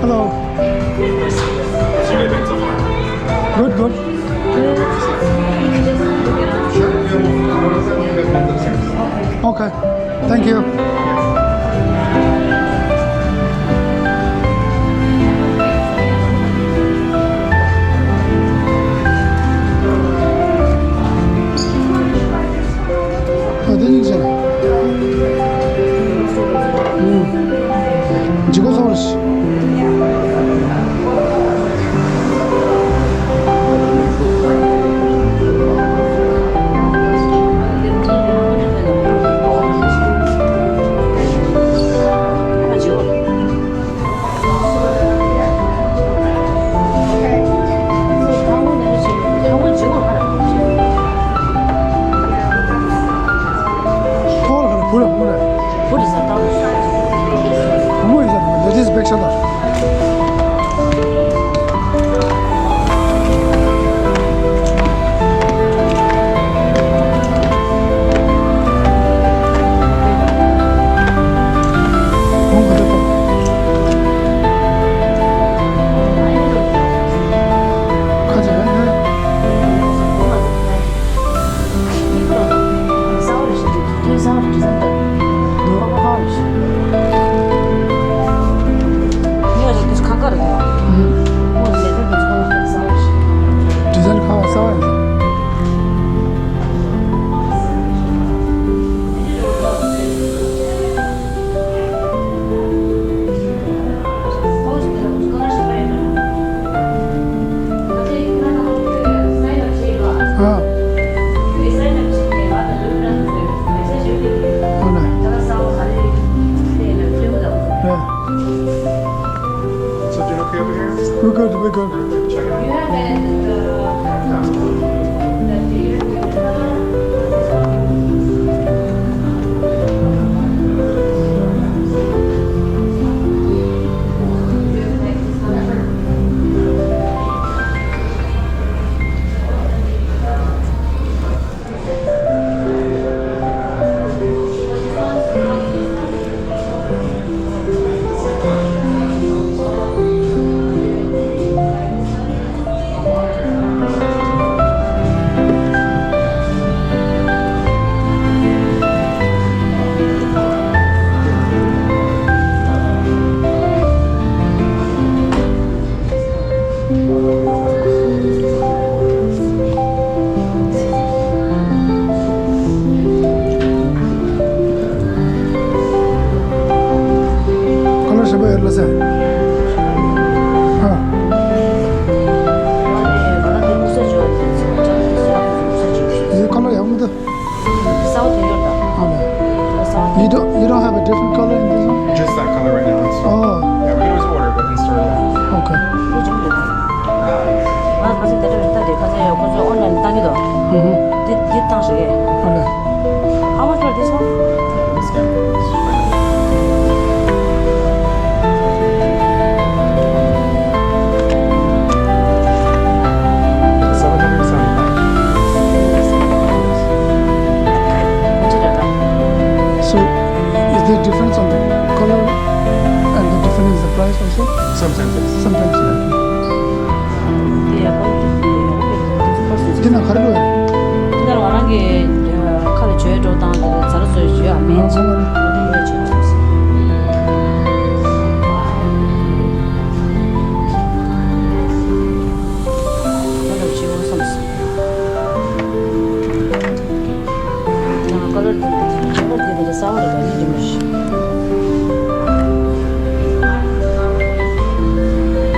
Hello. Good, good. Okay. Thank you. ཨ། དེ་གཉིས་ཟེར། ཨུམ། ཇི་གོ་ས་བར་ཤི། So, doing okay over here? We're good, we're good. Check it out. ཁ་ལར་ཞིམ་པོ་ཡོད་ལ་ཟེར། ཨ། འདི་ཁ་ལར་ཡག་མི་འདུག་གསར་པ་དེ་ཡོད་ད། ཨ་ལས། གསར་པ་དེ། You don't, you don't have a different color in this one? Just that color right now. It's, oh. Yeah, we can always order, but in store, yeah. Okay. ང་ཁ་སང་དེ་འདྲ་བཏང་དེ་ཁ་སང་ཡང་ཁོ་ཚོས་ཨོན་ལན་བཏང་གི་འདུག་ཨུ་ཧུ། འདི་འདི་བཏང་ཞིག་གས། ཨ་ལས། How much for this one? This one. Seven hundred seventy-five. So, is there difference on the color and the difference in the price also? Sometimes, yes. Sometimes, yeah. འདི་ན་ག་རེ་འགྲོ་ཡ། འདི་ན་ང་རང་གི་ཁ་ལ་བྱོས་འགྲོ་སྟངས་དེ་ཚར་སོས་བྱོས་ཨ་མེད་ཅིག་ང་འདི་ཡོད་བྱོས། ཁ་ལ་བྱོས་བསམ་སོང་། ཡང་ཀ་ལར་དེ་ཁྱད་པར་དེ་དེ་འདྲ་གསར་པ་རེད་པ་ཡིན་གྱི་མ་རེད།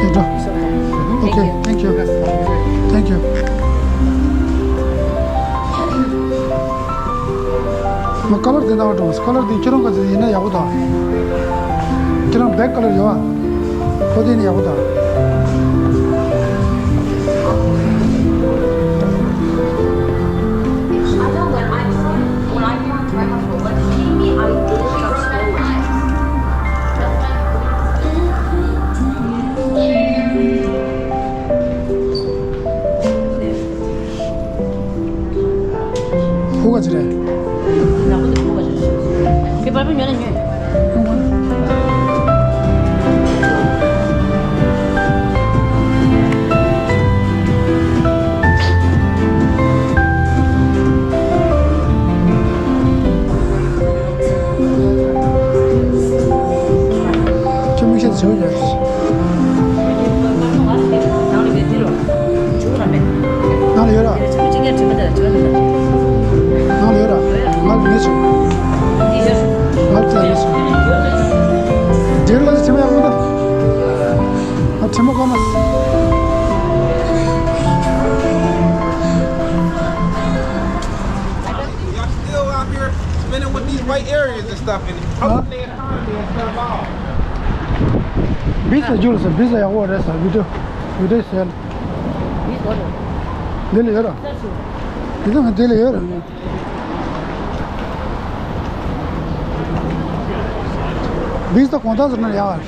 ཡིན་འགྲོ། Okay, thank you. Thank you. ང་ཀ་ལར་དེ་འདྲ་བ་འགྲོ། ཀ་ལར་དེ་ཁྱེད་རང་ག་ཚོད་ཡིན་ན་ཡག་པོ་དང་། ཁྱེད་རང་བེག་ཀ་ལར་ཡོད་ཨ། ཁོ་དེ་ནི་ཡག་པོ་དང་། ཁུ་ག་ཅི་རེད། ནག་པོ་དེ་ཁུ་ག་ཅི་རེད། ཁྱེད་པར་པོ་ཉོས་ན་ཉོས། ཁྱོད་མིག་ཤེལ་བྱེད་ཡོད། ནང་ལ་ཡོད་ར། ནང་ལ་ཡོད་ར། ང་ལ་ངེས་བྱུང་། ང་ལ་ངེས་བྱུང་། འདིར་ལ་ཁྲིམས་ཡག་པོ་འདུག་ང་ཁྲིམས་མ་གོ་མ། Y'all still out here spinning with these white areas and stuff, and posting the economy and stuff off. Visa ཡོད་ཟེར། Visa ཡག་པོ་རེད་ཟེར། བི་ཌིའོ་བི་ཌིའོ་ཟེར། འདི་ལ་ཡོད་ར། འདི་ཚོ་ང་འདི་ལ་ཡོད་ར། Visa དགོང་དག་ཟེར་ན་ཡག་རེད།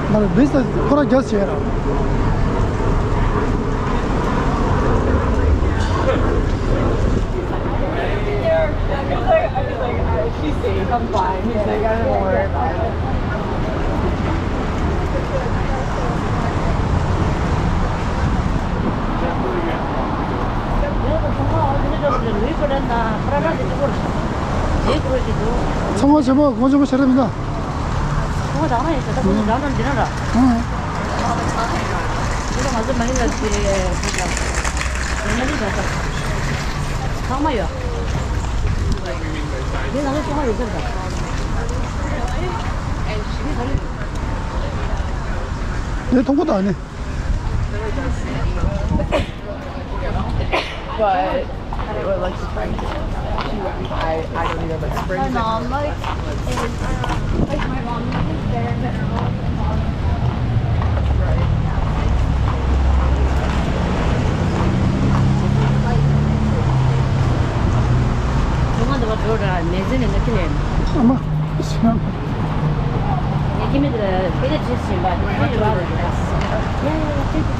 ང་ལ་Visa ཁོ་རང་རྒྱབ་བྱས་ར། She's safe. I'm fine. He's like, I don't worry about it. ཚང་མ་བྱེད་པ་གོང་ཆེན་པོ་ཞེ་དྲག་མི་འདུག་ཁོང་རང་རང་ཡིན་ཟེར། ད་ཁོང་རང་རང་འདི་རང་ར། ཨང་། འདི་ལ་ང་ཚོ་མ་ནི་ལ་ཅེ་ཁོ་ད་མ་ནི་ལ་ད་ཚང་མ་ཡོད། འདི་ང་ཚོ་ཚང་མ་ཡོད་ཟེར་ད། འདི་ག་རེ། འདི་མཐོང་གོ་ད་ནི། But I would like to try and get some. I, I don't either, but spring. My mom likes is, um, like, my mom uses bare minerals and all of that. Right. ང་ཚོ་འགྲོ་ར་མེ་ཟིན་ནས་ཁྱི་ལེན། ཨ་མ། ངས་ཁྱི་མི་དེ་ལ་དཔེ་ཆ་བྲིས་ཟིན་པ་དེ་ཁྱི་རེ་བ་ལ་ཡ་ཡ་ཡ་ཁྱི།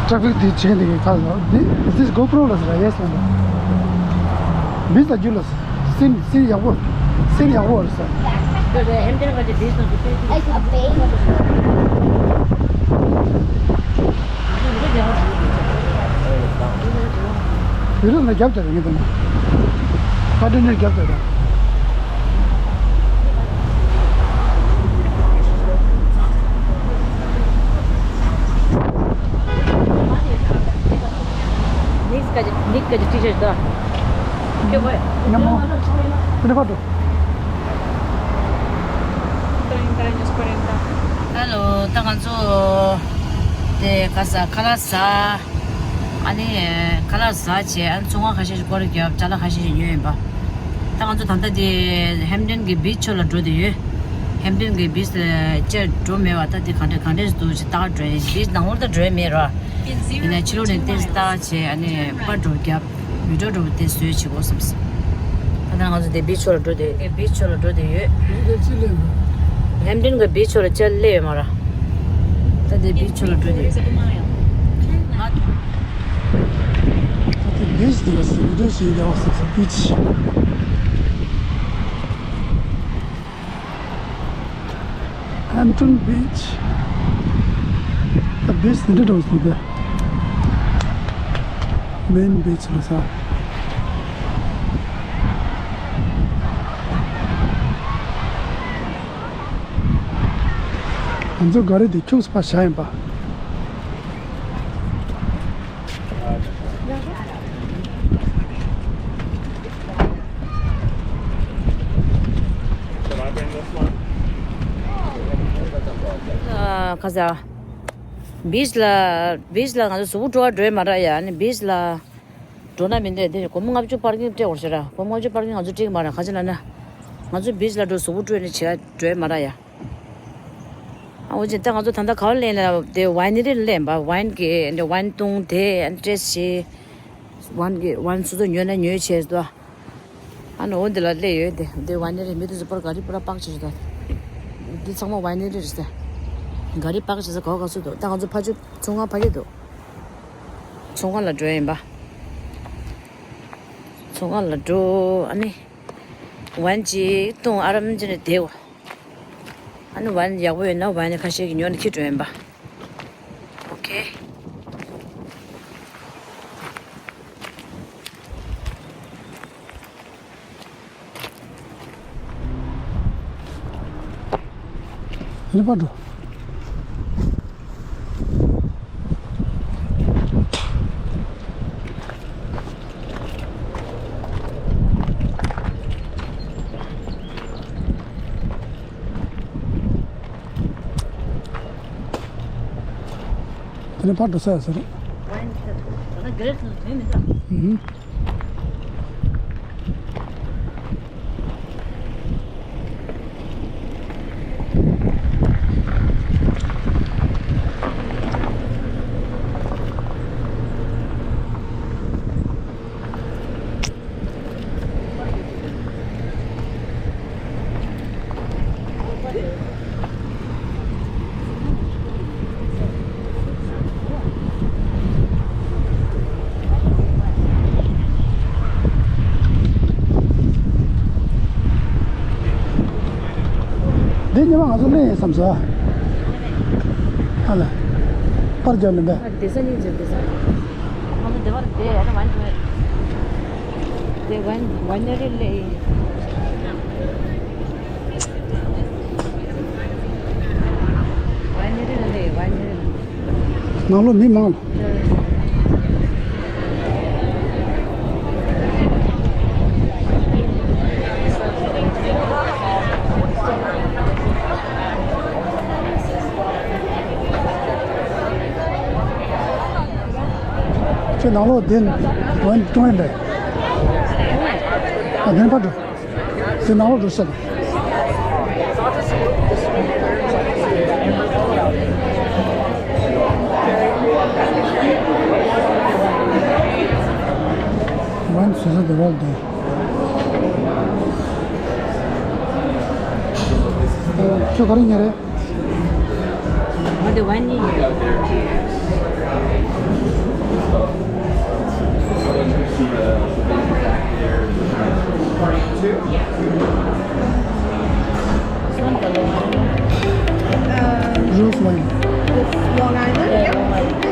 Traffic དེ་བྱས་ནས་ཁ་ལ་འདི། Is this GoPro ལ་ཟེར་ར། Yes ལ་འདི། Beach ལ་རྒྱུ་ལ་scene scene ཡག་པོ། Scene ཡག་པོ་རེད་ཟེར། ཁྱོད་ཀྱི་ཧེམ་ཏན་ག་ཅིག་བྲིས་སོང་ཟེར། དཔེ་ཆ་བྲིས། བི་ཌིའོ་ནང་རྒྱབ་བསྡད་རེད་ངས་དང་། ཁ་འདོན་ནས་རྒྱབ་བསྡད་རེད། ནིག་སི་ག་ཅིག་ནིག་སི་ག་ཅིག་ཊི་ཤར་ཊི་དང་། ཁྱོད་གོ། ཉམས་མོ། ཁྱོད་ཕར་འགྲོ། ཧ་ལོ། ད་ང་ཚོ་དེ་ག་ས་ཁ་ལག་ཟ། ཨ་ནི་ཁ་ལག་ཟ་བྱས། ཨ་ནི་བཙོན་ཁང་ཁ་ཤས་ཤིག་སྐོར་ར་རྒྱབ། ཅ་ལག་ཁ་ཤས་ཤིག་ཉོས་ཡིན་པ། ད་ང་ཚོ་ད་ལྟ་དེ་ཧེམ་ཏན་གྱི་བིཆ་ཕྱོགས་ལ་འགྲོ་བསྡད་ཡོད། ཧེམ་ཏན་གྱི་བིཆ་ལ་བཅར་འགྲོ་མེད་པ། ད་དེ་ག་འདྲ་ག་འདྲ་འདུག་ཅིག་ལྟ་ག་འགྲོ་ཡིན། བིཆ་ནང་ལོགས་ད་འགྲོ་ཡ་མེད་ར། ཡིན་ན་ཕྱི་ལོགས་ནས་ཏོག་ཙམ་ལྟ་བྱས། ཨ་ནི་པར་འདྲ་བོ་རྒྱབ། བི་ཌིའོ་འདྲ་བོ་དེ་བཟོས་བྱེད་དགོས་བསམ་སོང་། ད་ལྟ་ང་ཚོ་དེ་བིཆ་ཕྱོགས་ལ་འགྲོ་བསྡད། དེ་བིཆ་ཕྱོགས་ལ་འགྲོ་བསྡད་ཡོད། ཧེམ་ཏན་གྱི་བིཆ་ཕྱོགས་ལ་ཅིག་སླེབས་ཡོད་མ་ར། ད་དེ་བིཆ་ཕྱོགས་ལ་འགྲོ་བསྡད་ཡོད། ད་དེ་བིཆ་དེ་ལ་སུ་འགྲོ་བྱེད་ཡ་བ་སུ་སུ་བིཆ། Hampton Beach. ད་བིཆ་འདི་འདྲ་འདྲ་བོ་ཞིག་འདུག་མེན་བིཆ་ལ་ས། ང་ཚོ་ག་རེ་དེ་ཁྱུགས་པ་བཞག་ཡིན་པ། ཨ། ཁ་ས། བིཆ་ལ། བིཆ་ལ་ང་ཚོ་གཟུགས་པོ་བཀྲུ་བར་འགྲོ་ཡ་མ་རེད་ཡ། ཨ་ནི་བིཆ་ལ་འགྲོ་ན་མི་འདོད་དེ། སྒོར་མོ་ལྔ་བཅུ་པར་ཀིང་སྤྲད་དགོས་ཟེར་ར། སྒོར་མོ་ལྔ་བཅུ་པར་ཀིང་ང་ཚོ་སྤྲད་ཀྱི་མ་རེད། ག་ཅི་ལབ་ན། ང་ཚོ་བིཆ་ལ་འགྲོ། གཟུགས་པོ་བཀྲུས་ནས་བྱེད་ཡ་འགྲོ་ཡ་མ་རེད་ཡ། ཨ། འོ་ཅི། ད་ང་ཚོ་ད་ལྟ་ག་པར་སླེབས་ན་དེ་ཝའིན་རི་ལ་སླེབས་པ། ཝའིན་གྱི་འདི་ཝའིན་བཏུང་དེ་ཨ་ནི་ཊེ་སི་ཊི་བྱས། ཝའིན་གྱི་ཝའིན་སོ་སོ་ཉོས་ན་ཉོས་བྱས་སོ། ཨ་ནི་འོ་འདི་ལ་སླེབས་ཡོད་དེ། འདི་ཝའིན་རི་མི་དེ་ཚོ་པར་ག་རེ་པར་པག་བྱས་སོ། འདི་ཚང་མ་ཝའི་ནེ་རི་རེད་ཟེར། ག་རི་པག་བྱེད་ས་གོ་ག་སུ་འདུག་ད་ང་ཚོ་ཕ་ཆུ་ཚོང་ཁང་ཕ་གི་འདུག་ཚོང་ཁང་ལ་འགྲོ་ཡིན་པ། ཚོང་ཁང་ལ་འགྲོ། ཨ་ནི་ཝའིན་ཅིག་བཏུང་། ཨ་རམ་ཅི་ནས་བསྡད། ཨ་ནི་ཝའིན་ཡག་པོ་ཡོད་ན་ཝའིན་ཁ་ཤས་ཀྱི་ཉོ་ནས་ཁྱེར་འགྲོ་ཡིན་པ། ཨོ་ཁེ། ཧེ་པ་འགྲོ། དེ་ནས་ཕར་འགྲོ་ས་ཡོད་ས་རེད། ཨུ་ཧུམ། འདི་ཉི་མ་ང་ཚོ་གླེང་ཡིན་བསམ་སོང་། ཨ་ལ། པར་རྒྱབ་ལེན་པས། བསྡད་ས་གཉིས་འཛིན་བསྡད་ས། ང་ཚོ་འདི་པར་བསྡད་ཡ་ད་ཝན་ཅུ། འདི་ཝན་ཝན་ནེ་རི་ལེ། ཝན་ནེ་རི་ལེ་ཝན་ནེ་རི། ནང་ལོགས་མི་མང་། ཁྱེད་ནང་ལོགས་དེ་ཝན་ཀྲོང་ཡིན་པས། ཨ་དེ་ཕར་འགྲོ། དེ་ནང་ལོགས་འགྲོ་ཤག་ཝན་བཟོ་ས་དེ་བར་འདུག་ཁྱོད་ག་རེ་ཉོས་རེད། ང་དེ་ཝན་གཉིས་ཉོས། Rose wine. This Long Island? Yeah, Long Island.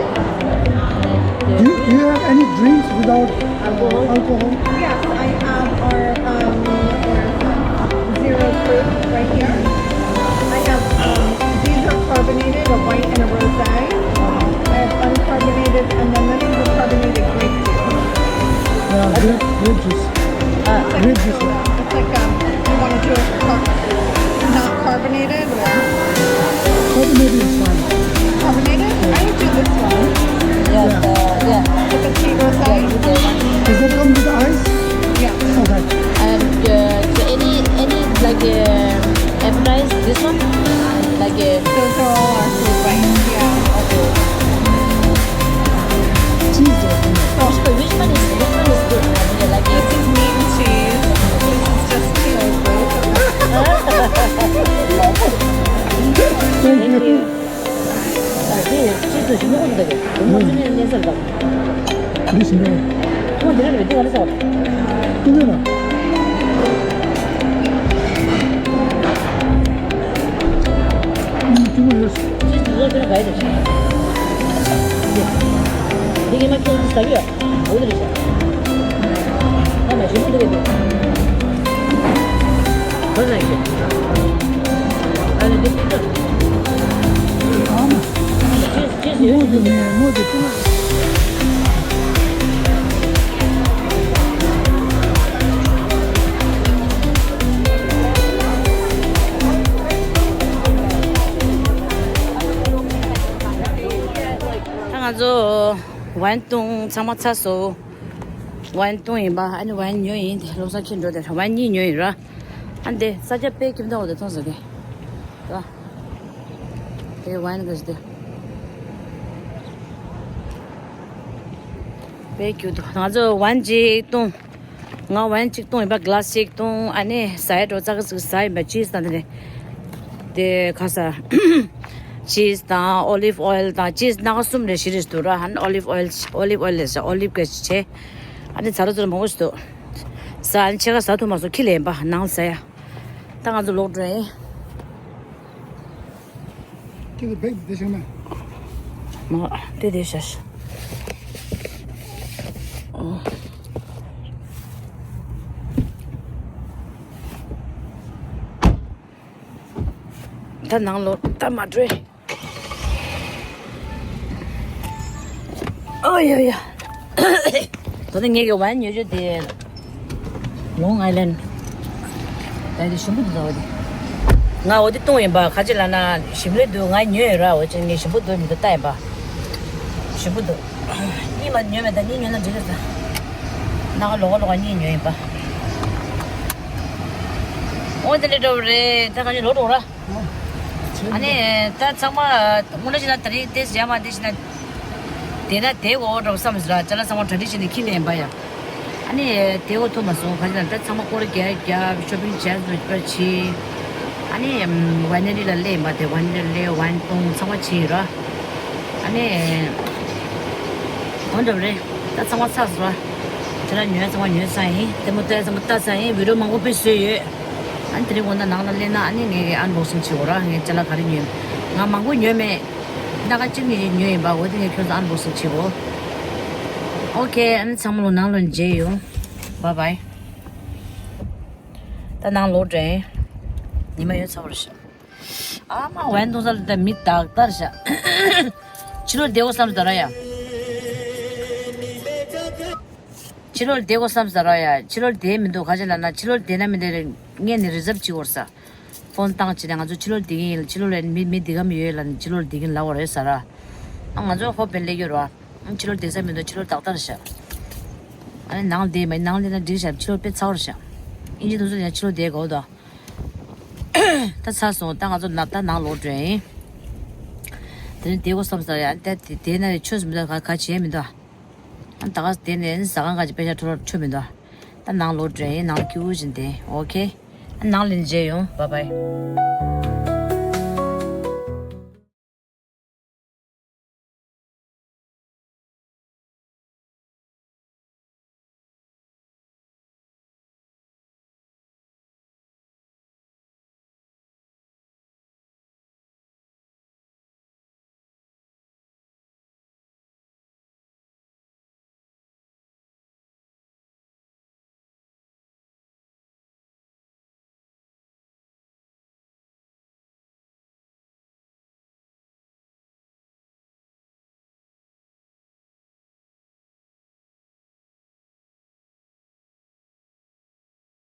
Do you, do you have any drinks without alcohol? Yes, I have our, um, our zero proof right here. I have, um, these are carbonated, a white and a rosé. I have uncarbonated, and then this is a carbonated grape juice. Yeah, grape, grape juice. Grape juice. It's like, um, you want to do it car-, not carbonated or? Carbonated is fine. Carbonated? I would do this one. Yes, uh, yeah. With the tea rosé. Does it come with ice? Yeah. Okay. And, uh, so any, any, like, uh, appetizer, this one? Like, uh, those are all our food right here. Okay. Cheese. Which one, which one is, which one is good? I mean, like, this is meat and cheese. This is just cheese. Thank you. ཨ་དེ་ཅི་ཚོད་ཞིག་མོ་གོ་ད་གི་མོ་ཚོ་ནས་གནས་ས་དང་། འདི་ཞིག་འདྲ། ཁོང་འདི་ལ་རེད་འདི་ག་ལ་ཟ་བ། ཏུ་མེ་ལ། ཨུམ་ཅུང་མ་ཡོད། ཅི་ཅི་ལོ་ཅི་ལ་ག་ཡི་རེད། འདི་འདི་ངས་མ་ཁྱོད་ཟ་གི་ཡོད། འོ་དེ་རེད་ཤག་ཨ་མ་ཞིམ་པོ་འདུག་གས་འདུག་ཁོ་ན་ཤེས། ཨ་ནི་འདི་ཕུད་ཐུབ། ཨ་མ། ཅེས་ཅེས་ཡོད་ཤིག་འདུག་མོ་དེ་མོ་དེ་ཕུད། ད་ང་ཚོ་ཝན་བཏུང་ཚང་མ་ཚར་སོང་། ཝན་བཏུང་ཡིན་པ། ཨ་ནི་ཝན་ཉོས་ཡིན། དེ་བློ་བཟང་ཁྱེད་འགྲོ་དེ་ཝན་གཉིས་ཉོས་ཡིན་ར། ཨ་འདི་ས་ཆ་དཔེ་ཁྱིམ་ཐང་འོག་ཏུ་མཐོང་ཟེར་གི་ར། དེ་ཝན་གི་དེ་དཔེ་ཁྱུག་འདུག་ང་ཚོ་ཝན་གཅིག་བཏུང་། ང་ཝན་གཅིག་བཏུང་ཡིན་པ། གི་ལ་སི་གཅིག་བཏུང་། ཨ་ནི་ཟ་ཡ་འགྲོ་ཙག་ཙིག་ཟ་ཡིན་པ། ཅི་ཟ་འདི་རེད། དེ་ཁ་ས་ཅིས་དང་ཨོ་ལིབ་ཨོ་ཡལ་དང་། ཅིས་སྣ་ཁ་གསུམ་རེ་བཞི་རེ་འདུག་ར། ཧན་ཨོ་ལིབ་ཨོ་ཡལ་ཨོ་ལིབ་ཨོ་ཡལ་ལས་ཨོ་ལིབ་ག་ཅི་བྱས། ཨ་ནི་ཚ་རོ་ཚ་རོ་མང་པོ་ཞིག་འདུག། ཟ་ཨ་ནི་ཕྱེད་ཀ་ཟ་ཐུབ་མ་སོང་། ཁྱི་ལས་པ་ནང་ཟ་ཡ། ད་ང་ཚོ་ལོག་འགྲོ་ཡིན། ཁྱི་ལ་བེག་དེ་བཞག་ན། མ་དེ་དེ་བཞག། ད་ནང་ལོག་ད་མ་འགྲོ། ཨོ་ཡ་ཡ། ད་ནི་ངེད་ཀྱི་ཝན་ཉོ་རྒྱུ་དེ། ལོང་ཨའི་ལན། ད་དེ་ཞིམ་པོ་འདུག་ད་འོ་དེ། ང་འོ་དེ་བཏུང་ཡིན་པ། ཁ་ཅིག་ལ་ན་ཞིམ་ལེ་འདུག། ང་ཉོས་ཡོད་ར། འོ་ཅི་ངས་ཞིམ་པོ་འདུག་མི་འདུག་ལྟ་ཡིན་པ། ཞིམ་པོ་འདུག། གཉིས་མ་ཉོས་མེད། ད་གཉིས་ཉོས་ན་འགྲིག་གི་ས། ན་ལོག་ལོག་གཉིས་ཉོས་ཡིན་པ། འོ་དེ་ལས་འགྲོ་རེད། ད་ཁ་ཅིག་ལོག་འགྲོ་ར། ཨ་ནི་ད་ཚང་མ་དངོས་གནས་བྱས་ན་ད་རེས་དེ་ཟ་མ་དེ་བྱས་ན། དེ་ན་དེ་འོ་འགྲོ་བསམ་ཟེར་ར། ཅ་ལག་ཚང་མ་གྲ་སྒྲིག་བྱས་ནས་ཁྱི་ལེན་པ་ཡ། ཨ་ནི་དེ་འོ་ཐུབ་མ་སོང་། ག་ཅི་ན་ད་ཚང་མ་སྐོར་རྒྱག་རྒྱག་ཤོ་པིང་བྱས་ཟེར་པར་ཕྱིན། ཨ་ནི་ཝ་ནེ་ལི་ལ་སླེབས་པ། དེ་ཝ་ནེ་ལི་ལ་སླེབས། ཝན་བཏུང་། ཚང་མ་ཕྱིན་ར། ཨ་ནི་འོ་འགྲོ་རེད། ད་ཚང་མ་ཚར་སོང་ར། ཅ་ལག་ཉོས་ཚང་མ་ཉོས་ཚར་ཡིན། ལྟད་མོ་ལྟ་ཚང་མ་ལྟ་ཚར་ཡིན། བི་ཌིའོ་མང་པོ་དཔེ་བཟོས་ཡོད། ཨ་ནི་དེ་རིང་འོ་ན་ནང་ལ་སླེབས་ན་ཨ་ནི་ངས་ཨན་བོག་སིང་བྱེད་དགོས་ར། ངས་ཅ་ལག་ག་རེ་ཉོས། ང་མང་པོ་ཉོས་མེད། སྣ་ཁ་གཅིག་གཉིས་ཉོས་ཡིན་པ། འོ་དེ་ངས་ཁྱོད་ཚོ་ཨན་བོག་སིང་བྱེད་དགོས། ཨོ་ཁེ། ཨ་ནི་ཚང་མ་ལོ་ནང་ལ་མཇལ་ཡོང་། བཱའི་བཱའི། ད་ནང་ལོག་འགྲོ་ཡིན། ཉི་མ་ཡོད་ཚ་བར་ཤག། ཨ་མ་ཝན་བཏུང་ས་ལ་ད་མི་དག་ལྟར་ཤག། ཕྱི་ལོགས་བསྡད་དགོས་བསམ་ས་ར་ཡ། ཕྱི་ལོགས་བསྡད་དགོས་བསམ་ས་ར་ཡ། ཕྱི་ལོགས་བསྡད་མི་འདུག། ག་ཅི་ལབ་ན་ཕྱི་ལོགས་བསྡད་ན་མི་འདུག་རེད། ངས་ནི་རི་ཛབ་བྱེད་དགོས་ས། ཕོན་བཏང་བྱས་ནས་ང་ཚོ་ཕྱི་ལོགས་བསྡད་ཀྱི་ཡིན། ཕྱི་ལོགས་ལ་མི་མི་འདི་ག་མི་ཡོད་ལབ་ནས་ཕྱི་ལོགས་བསྡད་ཀྱི་ཡིན་ལབ་པ་རེད་ཟེར་ར། ཨ་ང་ཚོ་ཧོབ་པན་སླེབས་ཡོད་ར། ཨ་ཕྱི་ལོགས་བསྡད་ས་མི་འདུག། ཕྱི་ལོགས་ཏག་ཏག་རེད་ཤག། ཨ་ནི་ནང་བསྡད་མ་ཡིན། ནང་སླེབས་ན་འགྲིག་ཤག། ཕྱི་ལོགས་དཔེ་ཚ་བ་རེད་ཤག། ཨིན་ཇི་དུང་སོ་ཡང་ཕྱི་ལོགས་བསྡད་དགོས་དོ། ད་ཚར་སོང་། ད་ང་ཚོ་ན་ད་ནང་ལོག་འགྲོ་ཡིན། དེ་ནས་བསྡད་དགོས་བསམ་ས་ར་ཡ། ད་དེ་དེ་ན་རེ་ཆོས་སུ་མི་འདུག། ག་ག་བྱས་མི་འདུག། ཨ་ད་ག་དེ་ནས་ཟ་ཁང་ག་ཅིག་དཔེ་ཆ་འཕྲོ་ཆོས་མི་འདུག། ད་ནང་ལོག་འགྲོ་ཡིན། ནང་ལ་སྐྱིད་པོ་བྱས་བསྡད། ཨོ་ཁེ། ཨ་ནང་ལ་མཇལ་ཡོང་། བཱའི་བཱའི།